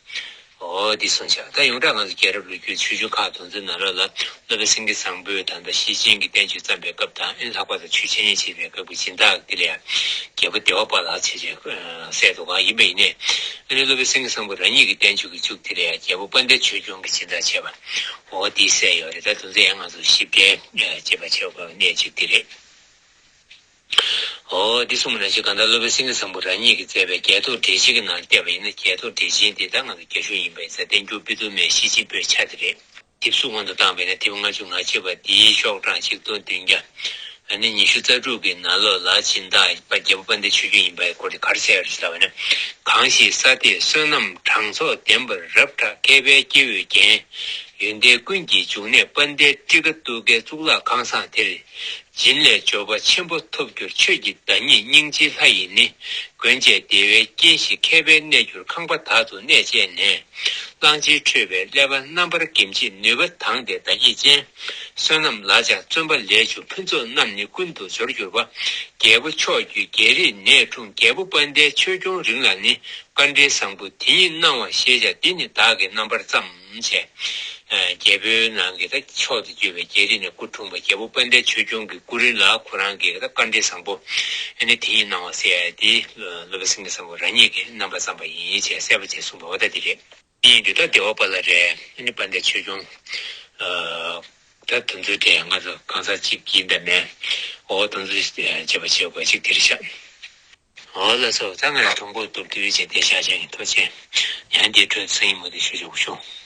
འོ་འདི་གསུངས་བཞག་ད་ཡོངས་གྲགས་ང་ཚོ་རྒྱལ་རབས་ལོ་རྒྱུས་ཆོས་འབྱུང་ཁག་དེ་ཚོའི་ནང་ལོགས་ལ་སློབ་དཔོན་སེང་གེ་བཟང་པོས་ད་ལྟ་ཤེར་ཕྱིན་གྱི་བསྟན་བཅོས་བརྩམས་པའི་སྐབས་དང་། ཨེ་ལྷག་པར་དུ་ཆོས་འཆད་ཉན་བྱེད་པའི་སྐབས་ཀྱི་སྦྱིན་བདག་དེ་ལ་ཡང་རྒྱལ་པོ་བདེ་བ་པཱ་ལགས་བྱས་བྱས་གསལ་འདུག་ག་ཡིན་པ་ཡིན་ནའི། ཨ་ནི་སློབ་དཔོན་སེང་གེ་བཟང་པོ་རང་ཉིད་ཀྱི་བསྟན་བཅོས་ཀྱི་མཇུག་དེ་ལ་ཡང་རྒྱལ་པོ་དཔལ་ལྡན་ཆོས་སྐྱོང་གིས་སྦྱིན་བདག་བྱས་པ། འོ་འདི་གསལ་ཡོད་རེད། ད་དེ་ཚོ་ཡང་ང་ཚོ་ཞིབ་ཕྲ་བྱས་པ་བྱས་པ་གནད་གཅིག་དེ་རེད། འོ་འདི་གསུངས་པ་ནང་བཞིན་གང་ལྟར་སློབ་དཔོན་སེང་གེ་བཟང་པོ་རང་ཉིད་ཀྱིས་མཛད་པའི་རྒྱལ་ཐོག་འགྲེལ་ཆེན་གྱི་ནང་བལྟས་པ་ཡིན་ན། རྒྱལ་ཐོག་འགྲེལ་ཆེན་དེ་ད་ང་ཚོ་རྒྱ་གཞུང་ཡིན་པ་ཡིན་ཙང་བསྟན་འགྱུར་དཔེ་ཐུབ་མའི་ཤེར་ཕྱིན་པོའི་ཆ་དེ་རེད། དེབ་གཟུགས་སྔོན་དུ་བཏང་བས་ན་དེབ་ལྔ་བཅུ་ང་གཅིག་པ་དེའི་ཤོག་གྲངས་ཆིག་སྟོང་བདུན་བརྒྱ་ཨ་ནི་ཉི་ཤུ་རྩ་དྲུག་གི་ནང་ལོགས་ལ་སྦྱིན་བདག་རྒྱལ་པོ་དཔལ་ལྡན་ཆོས་སྐྱོང་ཡིན་པའི་སྐོར་དེ་ག་རེ་གསལ་ཡོད་རེད་ཟེར་ལབ་པ་ཡིན་ན། གང་ཞིག་ས་དེར་བསོད་ནམས་གྲངས་ཚོགས་ལྡན་པར་རབ་གྲགས་མཁས་པའི་སྐྱེ་བོས་བརྒྱན། ཡོན་ཏན་ཀུན་གྱི་འབྱུང་གནས་དཔལ་ལྡན་ཊཱི་ཀ་ཏུ་ཀའི་གཙུག་ལག་ཁང་བཟང་དེར། སྦྱིན་ལས་འབྱོར་པ་ཆེན་པོ་ཐོབ་གྱུར། ཆོས་ཀྱི་བདག་ཉིད་སྙིང་རྗེའི་ལྷ་ཡིས་ནི། མགོན་བཅས་བདེ་བའི་རྐྱེན་བཞི་མཁས་པས་གནས་གྱུར། ཁང་པ་དག་ཏུ་གནས་བཅས་ནས། གླང་ཆེན་ཁྲོས་པའི་ཀླད་པ་རྣམ་པར་འགེམས་བྱེད། ནུས་པ་དྭངས་ཏེ་ཟླ་སྐྱེས་ཅན། བསོད་ནམས་ལག་བཅངས་བརྩོན་པ་ལས་བྱུང་། ཕུན་ཚོགས་རྣམས་ནི་ཀུན་ཏུ་འབྱོར་གྱུར་པ། རྒྱལ་པོ་མཆོག་གྱུར་རྒྱལ་རིགས་ནས་འཁྲུངས། རྒྱལ་པོ་དཔལ་ལྡན་ཆོས་སྐྱོང་རིང་ལ་ནི། དཀའ་འགྲེལ་བཟང་པོ་དེ་ཉིད་གནང་བ་ཞེས་བྱ། འདི་ནི་བདག་གིས་རྣམ་པར་བརྩམས་བྱས། རྒྱལ་པོའི་ནང་གི་ད་མཆོག་ཏུ་གྱུར་པའི་རྒྱལ་རིགས་ནས་སྐུ་འཁྲུངས་པ་རྒྱལ་པོ་དཔལ་ལྡན་ཆོས་སྐྱོང་གི་སྐུ་རིང་ལ་ཁོ་རང་གིས་ད་བཀའ་འགྲེལ་བཟང་པོ་ཨ་ནི་དེ་ཉིད་གནང་བ་ཟེར་ཡ་དེ། སློབ་དཔོན་སེང་གེ་བཟང་པོ་རང་ཉིད་ཀྱིས་རྣམ་པར་བརྩམས་པ་ཡིན་ཅེས་གསལ་པོ་བྱས་གསུངས་པ་འོ་ད་དེ་རེད། དེ་ཡིན་དུས་ད་བདེ་བ་དཔལ་ལ་རེད། ཨ་ནི་དཔལ་ལྡན་ཆོས་སྐྱོང་ད་དེ་ཚོའི་གྲས་ང་ཚོ་གང་ཟག་གཅིག་ཡིན་པས་མེད། འོ་དེ་ཚོའི་བྱེད་པ་བྱེད་དགོས་གཅིག་དེ་རེད་ཤག་འོ་ལགས་སོ། ད་ང་ལ་གྲོགས་པོ་སྟོབས་བདེ་བའི་ཆེད་དེ་ཤ་ཆེན་གྱི་ཐོག་ཆེན་ཡང་དེ་གྲོས་ཚན་ཡིན་མོ་དེ་ཞུ་ཆོག་ཞུ།